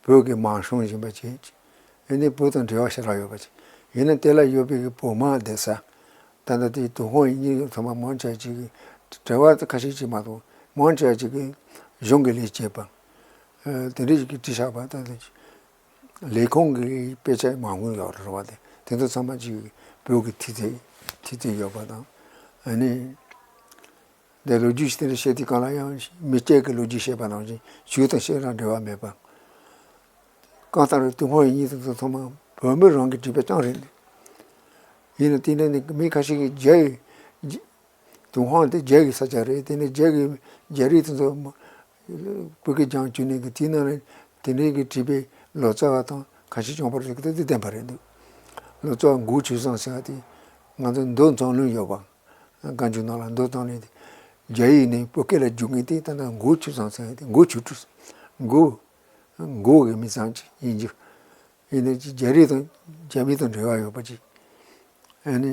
བོད་ཀྱིས་མར་སྲུང་བཞིན་པ་བྱས་ཅིང་། ཨ་ནི་བོད་དང་འབྲེལ་བ་ཞེ་དྲག་ཡོད་པ་བྱས། ཡིན་ན་དེ་ལ་ཡོད་པའི་གི་བོད་དམག་སྡོད་ས། ད་ལྟ་དེ་ཏུན་ཧོང་ཡིག་རྙིང་ཚང་མ་མང་ཆེ་བ་ཅིག་གི་བྲེལ་བ་ཁ་ཤས་ཅིག་མ་གཏོགས་མང་ཆེ་བ་ཅིག་གི་གཞུང་གི་ལས་བྱེད་པ། ཨ་དེ་འདྲ་ཞིག་གིས་བྲིས་བཞག་པ་ད་ལྟ་ལས་ཁུངས་ཀྱི་དཔེ་ཆ་མང་པོ་ཡོད་རེད་བ། དེ་དེ་ཚོ་ཚང་མ་ཅིག་བོད་ཀྱི་ཐིག་ཚད་ཐིག་ཚད་ཡོད་པ་དང་། ཨ་ནི་དེ་ལོ་རྒྱུས་ཤིག་དེ་འདྲ་བཤད་དུས་སྒང་ལ་ཡང་མི་སྐྱ་གི་ལོ་རྒྱུས་བཤད་པ་ནང་བཞིན་ཆོས་དང་བཤད་རང་འབྲེལ་བ་མེད་པ། གང་ལྟར་ཏུན་ཧོང་ཡིག་རྙིང་དེ་ཚོ་ཚང་མ་བོད་མི་རང་གིས་བྲིས་པ་རྐྱང་རེད། ཡིན་ན་དེ་ནས་ནི་མི་ཁ་ཤས་ཀྱིས་རྒྱ་ཡི་ཏུན་ཧོང་དེ་རྒྱ་གི་ས་ཆ་རེད། དེ་ནས་རྒྱ་གི་རྒྱ་རིགས་དེ་ཚོ་བོད་སྐད་སྦྱང་བཅུག་ནས་གི་དེའི་ནང་ནས་དེ་འདྲའི་གི་བྲིས་པའི་ལོ་ཙཱ་བ་དང་ཁ་ཤས་བྱུང་བ་རེད་ཟེར་གི་དེ་བདེན་པ་རེད་འདུག་ལོ་ཙཱ་བ་མགོ་ཆོས་བཟང་ཟེར་བ་དེ་ང་ཚོ་མདོ་མཛངས་བླུན་ཡོད་པ། སྒང་ཆུ་ནང་ལ་མདོ་བཏང་ནས་རྒྱ་ཡིག་ནས་བོད་སྐད་ལ་བསྒྱུར་མཁན་དེ་ད་ལྟ་མགོ་ཆོས་བཟང་ཟེར་བ་དེ། མགོ་ཆོས་གྲུབ། མགོ་མགོ་གི་མི་ཚང་ཅིག་ཡིན་རྒྱུ། ཡིན་ནའི་ཅིག་རྒྱ་རིགས་དང་རྒྱ་མི་དང་འབྲེལ་བ་ཡོད་པ་ཅིག་ཨ་ནི་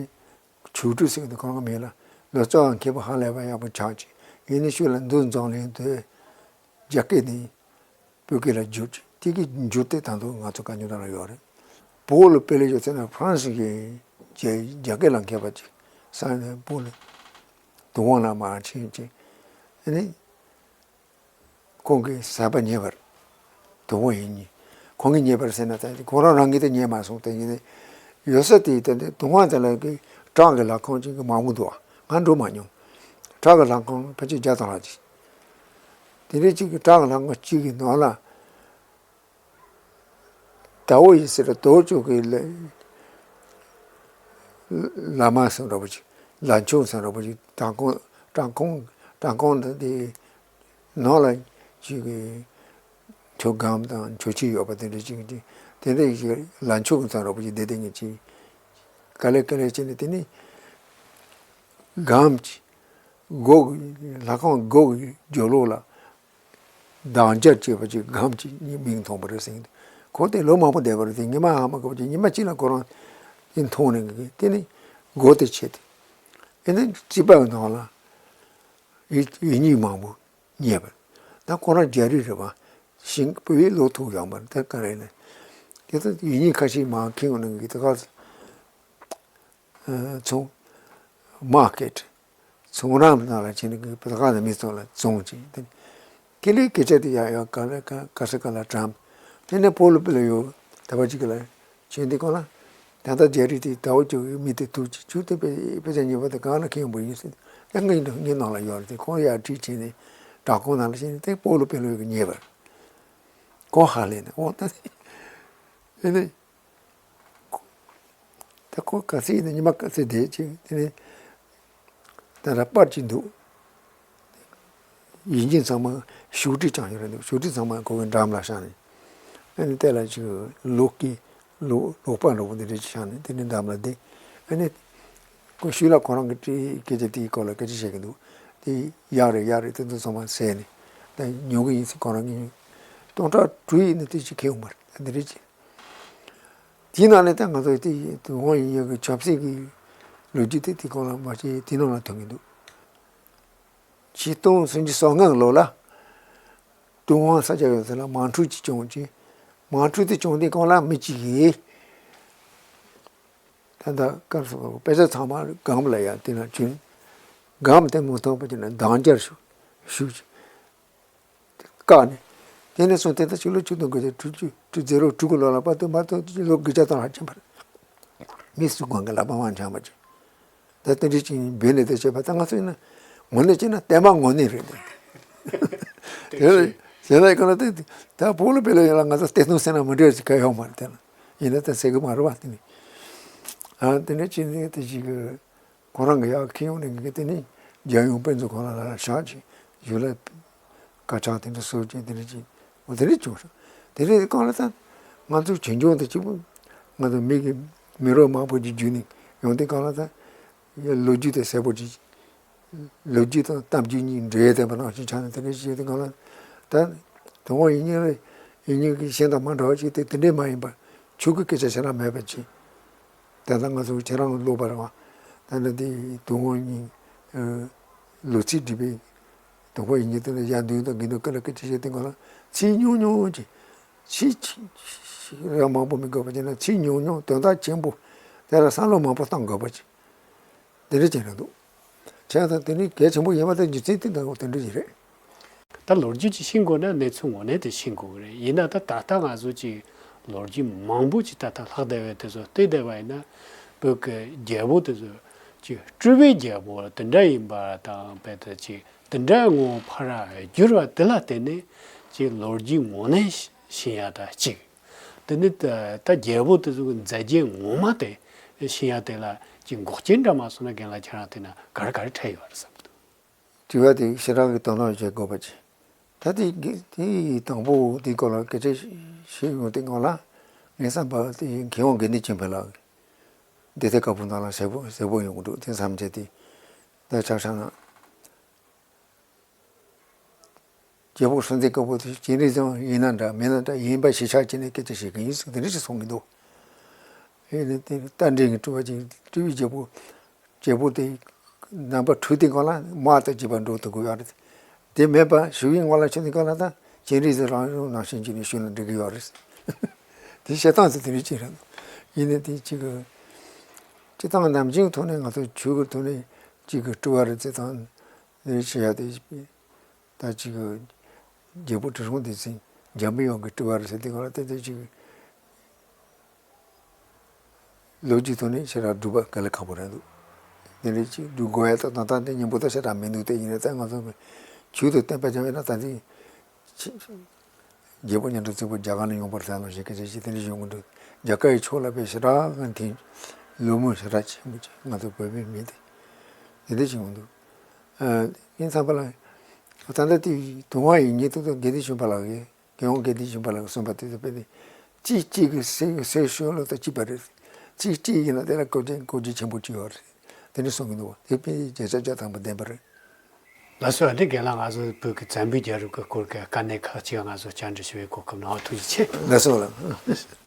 ཆོས་གྲུབ་ཟེར་གི་འདུག་ཁོ་རང་མིང་ལ། ལོ་ཙཱ་བ་མཁས་པ་ཧ་ལས་པ་ཡག་པོ་ཆགས་ཅིག་ཡིན་ནའི་ཤུལ་ལ་མདོ་མཛངས་བླུན་དེ་རྒྱ་སྐད་ནས་བོད་སྐད་ལ་བསྒྱུར་ཅིག་དེ་གི་མཇུག་དེ་ད་དུང་ང་ཚོ་བཀའ་འགྱུར་ནང་ལ་ཡོད་རེད། བོད་ལ་དཔེ་ལེགས་ཤོག་ཟེར་ན་ཧྥ་རན་སི་གི་རྒྱ་རྒྱ་སྐད་ལ་མཁས་པ་ཅིག་ས་ནས་བོད་ལ་དུ་བང་ལ་མར་ཕྱིན་ཅིག་ཨ་ནི། ཁོང་གིས་ཟབ་པ་རྙེད་པར་དུ་བ་ཡིན་ཉིད། ཁོང་གིས་རྙེད་པར་ཟེར་ན་ད་ཁོ་རང་རང་གིས་དེ་རྙེད་མ་སོང་། དེ་ཡིན་ནའི་ཡོད་ས་དེ་དེ་དེ་དུ་བ་དེ་ལ་གི་བྲག་གི་ལྷ་ཁང་ཅིག་གི་མང་པོ་འདུག་ང་འགྲོ་མ་མྱོང་། བྲག་གི་ལྷ་ཁང་ཕལ་ཆེར་བརྒྱ་དང་ལྷག་ཅིག་དེ་འདྲའི་ཅིག་གི་བྲག་གི་ལྷ་ཁང་གཅིག་གི་ནང་ལ། ཏའོ་ཡི་ཟེར་ཏའོ་ཅོ་གི་ལ་བླ་མ་ཟེར་འདྲ་པོ་ཅིག་བླ་མཆོད་ཟེར་འདྲ་པོ་ཅིག་བྲག་ཁུང་བྲག་ཁུང་བྲག་ཁུང་འདི་དེ་ནང་ལ་ཅིག་གི་མཆོད་སྒམ་དང་མཆོད་ཆས་ཡོད་པ་དེ་འདྲ་ཅིག་དེ་འདྲ་ཞིག་བླ་མཆོད་ཟེར་འདྲ་པོ་ཅིག་བསྡད་དེ་ངས་ཅིག་ག་ལེ་ག་ལེ་བྱས་ནས་དེ་ནས་སྒམ་གྱི་སྒོ་གི་ལྷ་ཁང་སྒོ་གི་སྦྱོར་ཀློག་ལ། གདངས་འཇར་བྱས་པ་ཅིག་སྒམ་གྱི་མིག་མཐོང་བ་རེད་ཟེར་གྱི་འདུག་ཁོ་དེ་ལོ་མང་པོ་བསྡད་པ་རེད་དེ། ཉི་མ་ཧ་མ་གོ་བ་ཅིག་ཉི་མ་གཅིག་ལ་ཁོ་རང་དེ་མཐོང་ནས་གི་དེ་ནི་སྒོ་དེ་ཕྱེ་སྟེ། ཨེ་ནི་རྩིག་པའི་ནང་ལ་ཡིག་ཡིག་རྙིང་མང་པོ་རྙེད་པ། ད་ཁོ་རང་རྒྱ་རིགས་རེད་པ། ཤིང་བོད་ཡིག་ཀློག་ཐུབ་ཡོད་མ་རེད། ད་ག་རེ་ནས་དེ་ཚོ་ཡིག་རྙིང་ཁ་ཤས་མར་ཁྱེར་ཡོང་ནས་གི་དེ་ག་ཚོང་མར་ཀེ་ཊི། ཚོང་ར་ནང་ལ་ཕྱིན་ནས་ཕ་གི་ནས་མི་ཚོ་ལ་བཙོང་བྱས་ཏེ། ཁེ་ལས་སྐད་ཆ་དེ་ཡང་ཡང་ག་ལ་ག་ག་ས་ག་ལ་དྲངས། དེ་ནས་སྤོ་ལོ་སྤེལ་ཡོད། ད་བ་ཅིག་ལ་ཕྱིན་དེ་གང་ལ། ད་ལྟ་རྒྱ་རིགས་དེ་ད་བ་ཅིག་མི་དེ་ཐུག་ཅིག་ཆུ་དེ་དཔེ་དཔེ་ཆ་ཉེ་བ་དེ་གང་ལ་ཁེངས་པོ་ཡིན་ཟེར། ད་ངའི་ངའི་ནང་ལ་ཡོད་རེད་དེ། ཁོང་ཡར་ཁྲིད་ཕྱིན་ནས་བྲག་ཁོང་ནང་ལ་ཕྱིན་ནས་དེ་སྤོ་ལོ་སྤེལ་ཡོད་གི་ཉེ་བར། ཁོང་ཧ་ལས་ནས་ཨོ་ད་དེ་ནས། ད་ཁོ་ག་ཚོད་ཡིན་ན་ཉི་མ་ག་ཚོད་བསྡད་ཅིག་དེ་ནས་ད་ར་པར་ཅིག་འདུག་ཡིན་གཅིག་ཚང་མ་ཤུགས་དྲིལ་བཅངས་ཡོད་རེད་འདུག་ཤུགས་དྲིལ་ཚང་མ་ཁོ་གི་འགྲམ་ལ་བཞག་ནས། ཨ་ནི་དེ་ལ་ཅིག་ལོག་གི་ལོག་ལོག་པ་འགྲོ་བོ་འདི་འདྲ་ཅིག་བཞག་ནས་དེ་ནས་འགྲམ་ལ་བསྡད། ཨ་ནི་ཁོ་ཤུལ་ལ་ཁོ་རང་གི་བྲིས་སྐད་ཆ་དེའི་སྐོར་ལ་སྐད་ཆ་བཤད་ཀྱི་འདུག་དེ་ཡག་རེད་ཡག་རེད་དེ་ཚོ་ཚང་མ་ཟས་ནས་ད་ཉོ་གི་ཡིན་ཟེར། ཁོ་རང་གིས་སྟོང་ཕྲག་དྲུག་ཡིན་ན་དེ་ཅིག་ཁེ་ཡོང་མ་རེད། འདི་འདྲ་ཅིག་དེའི་ནང་ནས་ད་ང་ཚོ་དེ་དུས་དབང་ཡིན་ཡོད་ཀྱི་ཆབ་སྲིད་ཀྱི་ལོ་རྒྱུས་དེ་དེ་སྐོར་ལ་མ་བཤད་དེ་ནང་ལ་ཐོན་གྱི་འདུག་ཆིག་སྟོང་སུམ་ཅུ་སོ་ལྔ་ལོ་ལ་ཏུན་ཧོང་ས་ཆ་ཡོད་ས་ལ་དམག་འཁྲུག་ཅིག་བྱུང་རྗེས། དམག་འཁྲུག་དེ་བྱུང་དུས་སྒང་ལ་མི་གཅིག་གིས་ད་ལྟ་སྐབས་སུ་དཔེ་ཆ་ཚང་མ་སྒམ་ལ་ཡང་དེ་ན་བྱིན། སྒམ་དེ་མ་མཐོང་བ་བྱས་ནས་གདངས་འཇར་ཞུ་ཞུ། བཀག་ནས། དེ་ནས་བཟུང་དེ་ལྟར་ཕྱི་ལོ་ཆིག་སྟོང་དགུ་བརྒྱ་དྲུག་ཅུ་དྲུག་ཟེརོ་དྲུག་གི་ལོ་ལ་བར་དུ་མ་གཏོགས་ལོ་དགུ་བརྒྱ་དང་ལྷག་ཕྱིན་པ་རེད། མི་སུ་གང་གི་ལག་པ་མ་འཆང་བ་ཅིག་ད་དེ་འདྲ་ཅིག་འབད་ནས་དེ་བྱས་པ་ད་ང་ཚོ་ཡིན་ན་དངོས་གནས་བྱས་ན་བསྟན་པ་དངོས་གནས་རེད་དེ། དེ་ལ་དེ་ལ་ག་ལ་དེ་ད་བོད་ལ་བོད་ལ་ཡོད་ལ་ང་ཚོ་བསྟན་སྲུང་ཟེར་ན་མི་འདྲ་ཅིག་ག་ཡོད་མ་རེད་དེ་ལ། ཡིན་ན་ད་ཟེར་གི་མ་རེད་བ་དེ་ནི། ཨ་དེ་འདྲ་ཅིག་ནས་དེ་ཅིག་གི་ཁོ་རང་གི་ཡག་ཁྱེར་ཡོང་ནས་ངས་དེ་ནས་རྒྱལ་ཡོངས་དཔེ་མཛོད་ཁང་ལ་ལ་བཞག་ཅིག་ཡུལ་ལ་དཀར་ཆག་དེ་འདྲ་བཟོ་ཅིག་དེ་འདྲ་ཅིག་འོ་དེ་འདྲ་བྱུང་སོང་། དེ་འདྲའི་སྒང་ལ་ད་ང་ཚོ་བྱེས་འབྱོར་དེ་གཅིག་པུ་ང་ཚོ་མི་གི་མི་རབས་མང་པོ་ཅིག་བརྒྱུད་ནས་ཡོང་དུས་སྒང་ལ་ད་ལོ་རྒྱུས་དེ་གསལ་པོ་ཅིག་ལོ་རྒྱུས་དང་གཏམ་རྒྱུད་གཉིས་འབྲེལ་ཡོད་ལྡན་པ་ནང་བཞིན་ཆགས་ནས་དེ་འདྲ་ཞིག་དེ་སྒང་ལ་ད་དུང་ཡིན་ཉིན་ཡིན་ཉིན་གྱི་ཤིང་དང་མ་འདྲ་བ་ཞིག་དེ་དེ་འདྲས་མ་ཡིན་པར་ཆོས་ཀྱི་སྐད་ཆ་ཞེ་དྲག་མེད་པ་ཅིག་ད་ལྟ་ང་ཚོ་ཁྱེད་རང་ལ་ཀློག་པ་རེད་བ། ད་ལྟ་དེ་དུང་དབང་ཉིན་ལོ་ཚིགས་བྲིས་པའི་དུང་དབང་ཡིན་ཉིན་དེ་ལ་ཡར་འདོན་དང་དགེ་འདུན་བཀའ་ལ་སྐད་ཆ་བཤད་དེ་སྒང་ལ་ཚིག་ཉུང་ཉུང་ཅིག་ཚིག་ར་མང་པོ་མི་དགོས་པ་བྱས་ན་ཚིག་ཉུང་ཉུང་དོན་དག་ཆེན་པོ་དེ་ལ་བསམ་བློ་མང་པོ་གཏོང་དགོས་པ་ཅིག་དེ་འདྲ་ཅིག་རེད་འདུག་བྱས་ཙང་དེ་ནི་གལ་ཆེན་པོ་ཡིན་པ་དང་རྒྱུ་མཚན་དེ་འདྲ་བོ་དེ་འདྲ་ཞིག་རེད། ད་ལོ་རྒྱུས་ཅིག་ཤེས་དགོས་ན་གནས་ཚུལ་ངོ་ནས་དེ་ཤེས་དགོས་ཀྱི་རེད། ཡིན་ན་ད་ད་ལྟ་ང་ཚོ་ཅིག་ལོ་རྒྱུས་མང་པོ་ཅིག་ད་ལྟ་ལྷག་བསྡད་པའི་དེ་ཚོ་བལྟས་བསྡད་པ་ཡིན་ན་བོད་ཀྱི་རྒྱལ་པོ་དེ་ཚོ་ཅིག་སྤྲུལ་པའི་རྒྱལ་པོ་དེ་འདྲ་ཡིན་པ་དང་རྦད་དེ་ཅིག་དེ་འདྲ་ངོ་ཕར་བསྒྱུར་བ་དེ་ལ་བརྟེན་ནས་ཅིག་ལོ་རྒྱུས་ངོ་ནས་ཤེས་ཡ་ད་ཅིག་དེ་ནི་ད་ད་རྒྱལ་པོ་དེ་ཚོ་གི་མཛད་རྗེས་ངོ་མ་དེ་ཤེས་ཡ་དེ་ལ་ཅིག་འགོག་རྐྱེན་འདྲ་མ་སོང་ན་རྒན་ལགས་ཁྱེད་རང་དེ་ན་ག་རེ་ག་རེ་འཕྲད་ཡོད་རེད་བསམ་གི་འདུག་དྲི་བ་དེ་ཞེ་དྲག་གི་དོ་སྣང་བྱེད་དགོས་པ་ཅིག་ད་དེ་དེ་དང་པོ་དེའི་སྐོར་ལ་སྐད་ཆ་བཤད་ཡོང་དུས་སྒང་ལ་ངའི་བསམ་པ་དེ་མཁས་དབང་དགེ་འདུན་ཆོས་འཕེལ་ལགས་ཀྱིས་འདི་ལྟའི་བཀའ་པོད་ནང་ལ་གསལ་པོ་གསལ་པོ་ཡོང་གི་འདུག་དེ་བསམ་བྱས་ཏེ་ད་ཆ་བཞག་ན། རྒྱལ་པོ་སྲོང་བཙན་སྒམ་པོ་དེ་སྤྱན་རས་གཟིགས་ཡིན་ན་འདྲ་མིན་ན་འདྲ་ཡིན་པ་ཞིག་ཆགས་ཀྱི་ནས་སྐད་ཆ་བཤད་ཀྱི་ཡིན་ཟེར་དེ་འདྲ་ཞིག་གསུང་གི་འདུག་ཨེ་ནི་དེ་རྟ་མགྲིན་གྱི་སྤྲུལ་པ་ཅིག་སྤྲུལ་པའི་རྒྱལ་པོ་རྒྱལ་པོ་དེ་རྣམ་པ་འཕྲུལ་དེ་སྒང་ལ་དམག་དང་བཅས་པ་འགྲོ་ཐུབ་ཀྱི་ཡོད་རེད། དེ་མེད་པ་ཞུ་ཡིན་སྔོན་ལ་ཆུ་དེ་སྒང་ལ་ད་སྤྱན་རས་གཟིགས་རང་བྱུང་ནང་བཞིན་གྱི་ནས་ཞུ་ན་འགྲིག་གི་ཡོད་རེད། དེ་བཤད་སྟངས་དེ་དེ་འདྲ་ཅིག་རེད། ཡིན་ནི་དེ་ཅིག་གི་སྤྱི་བཏང་ནམ་རྒྱུན་ཐོག་ནས་ང་ཚོ་ཆོས་ཀྱི་ཐོག་ནས་ཅིག་གི་སྤྲུལ་པ་རེད་ཟེར་དང་། ཨེ་ཤེས་ཡ་དེ་ད་ཅིག་རྒྱལ་པོ་ཁྲི་སྲོང་ལྡེ་བཙན་འཇམ་པའི་དབྱངས་ཀྱི་སྤྲུལ་པ་རེད་ཟེར་དེ་ག་ལ་ཏན་ཏན་ཅིག་ལོ་རྒྱུས་ཐོག་ནས་ཞེ་དྲག་སྒྲུབ་པ་དཀའ་ལས་ཁག་པོ་རེད་འདུག་དེ་འདྲ་ཅིག་སྒྲུབ་དགོས་ཡ་ད་ད་ད་དེ་སྙིང་པོ་ད་ཞེ་དྲག་མི་འདུག་དེ་ཡིན་ན་ད་ང་ཚོ་གི་ཆོས་དང་བསྟན་པ་སྦྱང་བས་ན་ད་དེ་ཆེ་རྒྱལ་པོ་མཉམ་དུ་བརྩིགས་པ་རྒྱ་གར་ནས་ཡོང་པར་ཟ་ལ་ཞེས་སྐད་ཆ་ཞིག་དེ་འདྲ་ཞིག་ཡོང་གི་འདུག་རྒྱ་གར་ཡི་ཕྱོགས་ལ་དཔེ་ཞེ་དྲག་གི་འཐེན་ལོ་མོ་ཞེ་དྲག་ཆེན་པོ་ཅིག་ང་ཚོ་བོད་པའི་མི་དེ་དེ་འདྲ་ཞིག་ཡོང་འདུག་ཨ་ཡིན་ཙང་པ་ལ་ད་ལྟ་དེ་དུང་བ་ཡི་ཉིད་དུ་དགེ་འདུན་ཆོས་འཕེལ་ལགས་ཀྱིས་རྒྱལ་ཡོངས་དགེ་འདུན་ཆོས་འཕེལ་ལགས་ཀྱིས་གསུངས་པ་དེ་ཚོ་དཔེ་དེ་གཅིག་གཅིག་གི་སེ་སེ་ཤོད་ལོ་ད་གཅིག་པ་རེད། ཚིག་གཅིག་ཡིན་ན་དེ་ལ་གོ་རྒྱུ་གོ་རྒྱུ་ཆེན་པོ་གཅིག་ཡོད་རེད། དེ་འདྲ་གསུང་གི་འདུག་བ། དེ་དཔེ་བརྒྱ་ཆ་བརྒྱ་ཐམ་པ་བདེན་པ་རེད། ལགས་སོ། འདི་རྒན་ལགས་ང་ཚོ་བོད་ཀྱི་བཙན་པོའི་རྒྱལ་རབས་ཀྱི་སྐོར་གྱི་དཀའ་གནད་ཁག་ཅིག་ང་ཚོ་བཅར་འདྲི་ཞུ་བའི་གོ་སྐབས་གནང་བ་ཐུགས་རྗེ་ཆེ། ལགས་སོ་ལགས།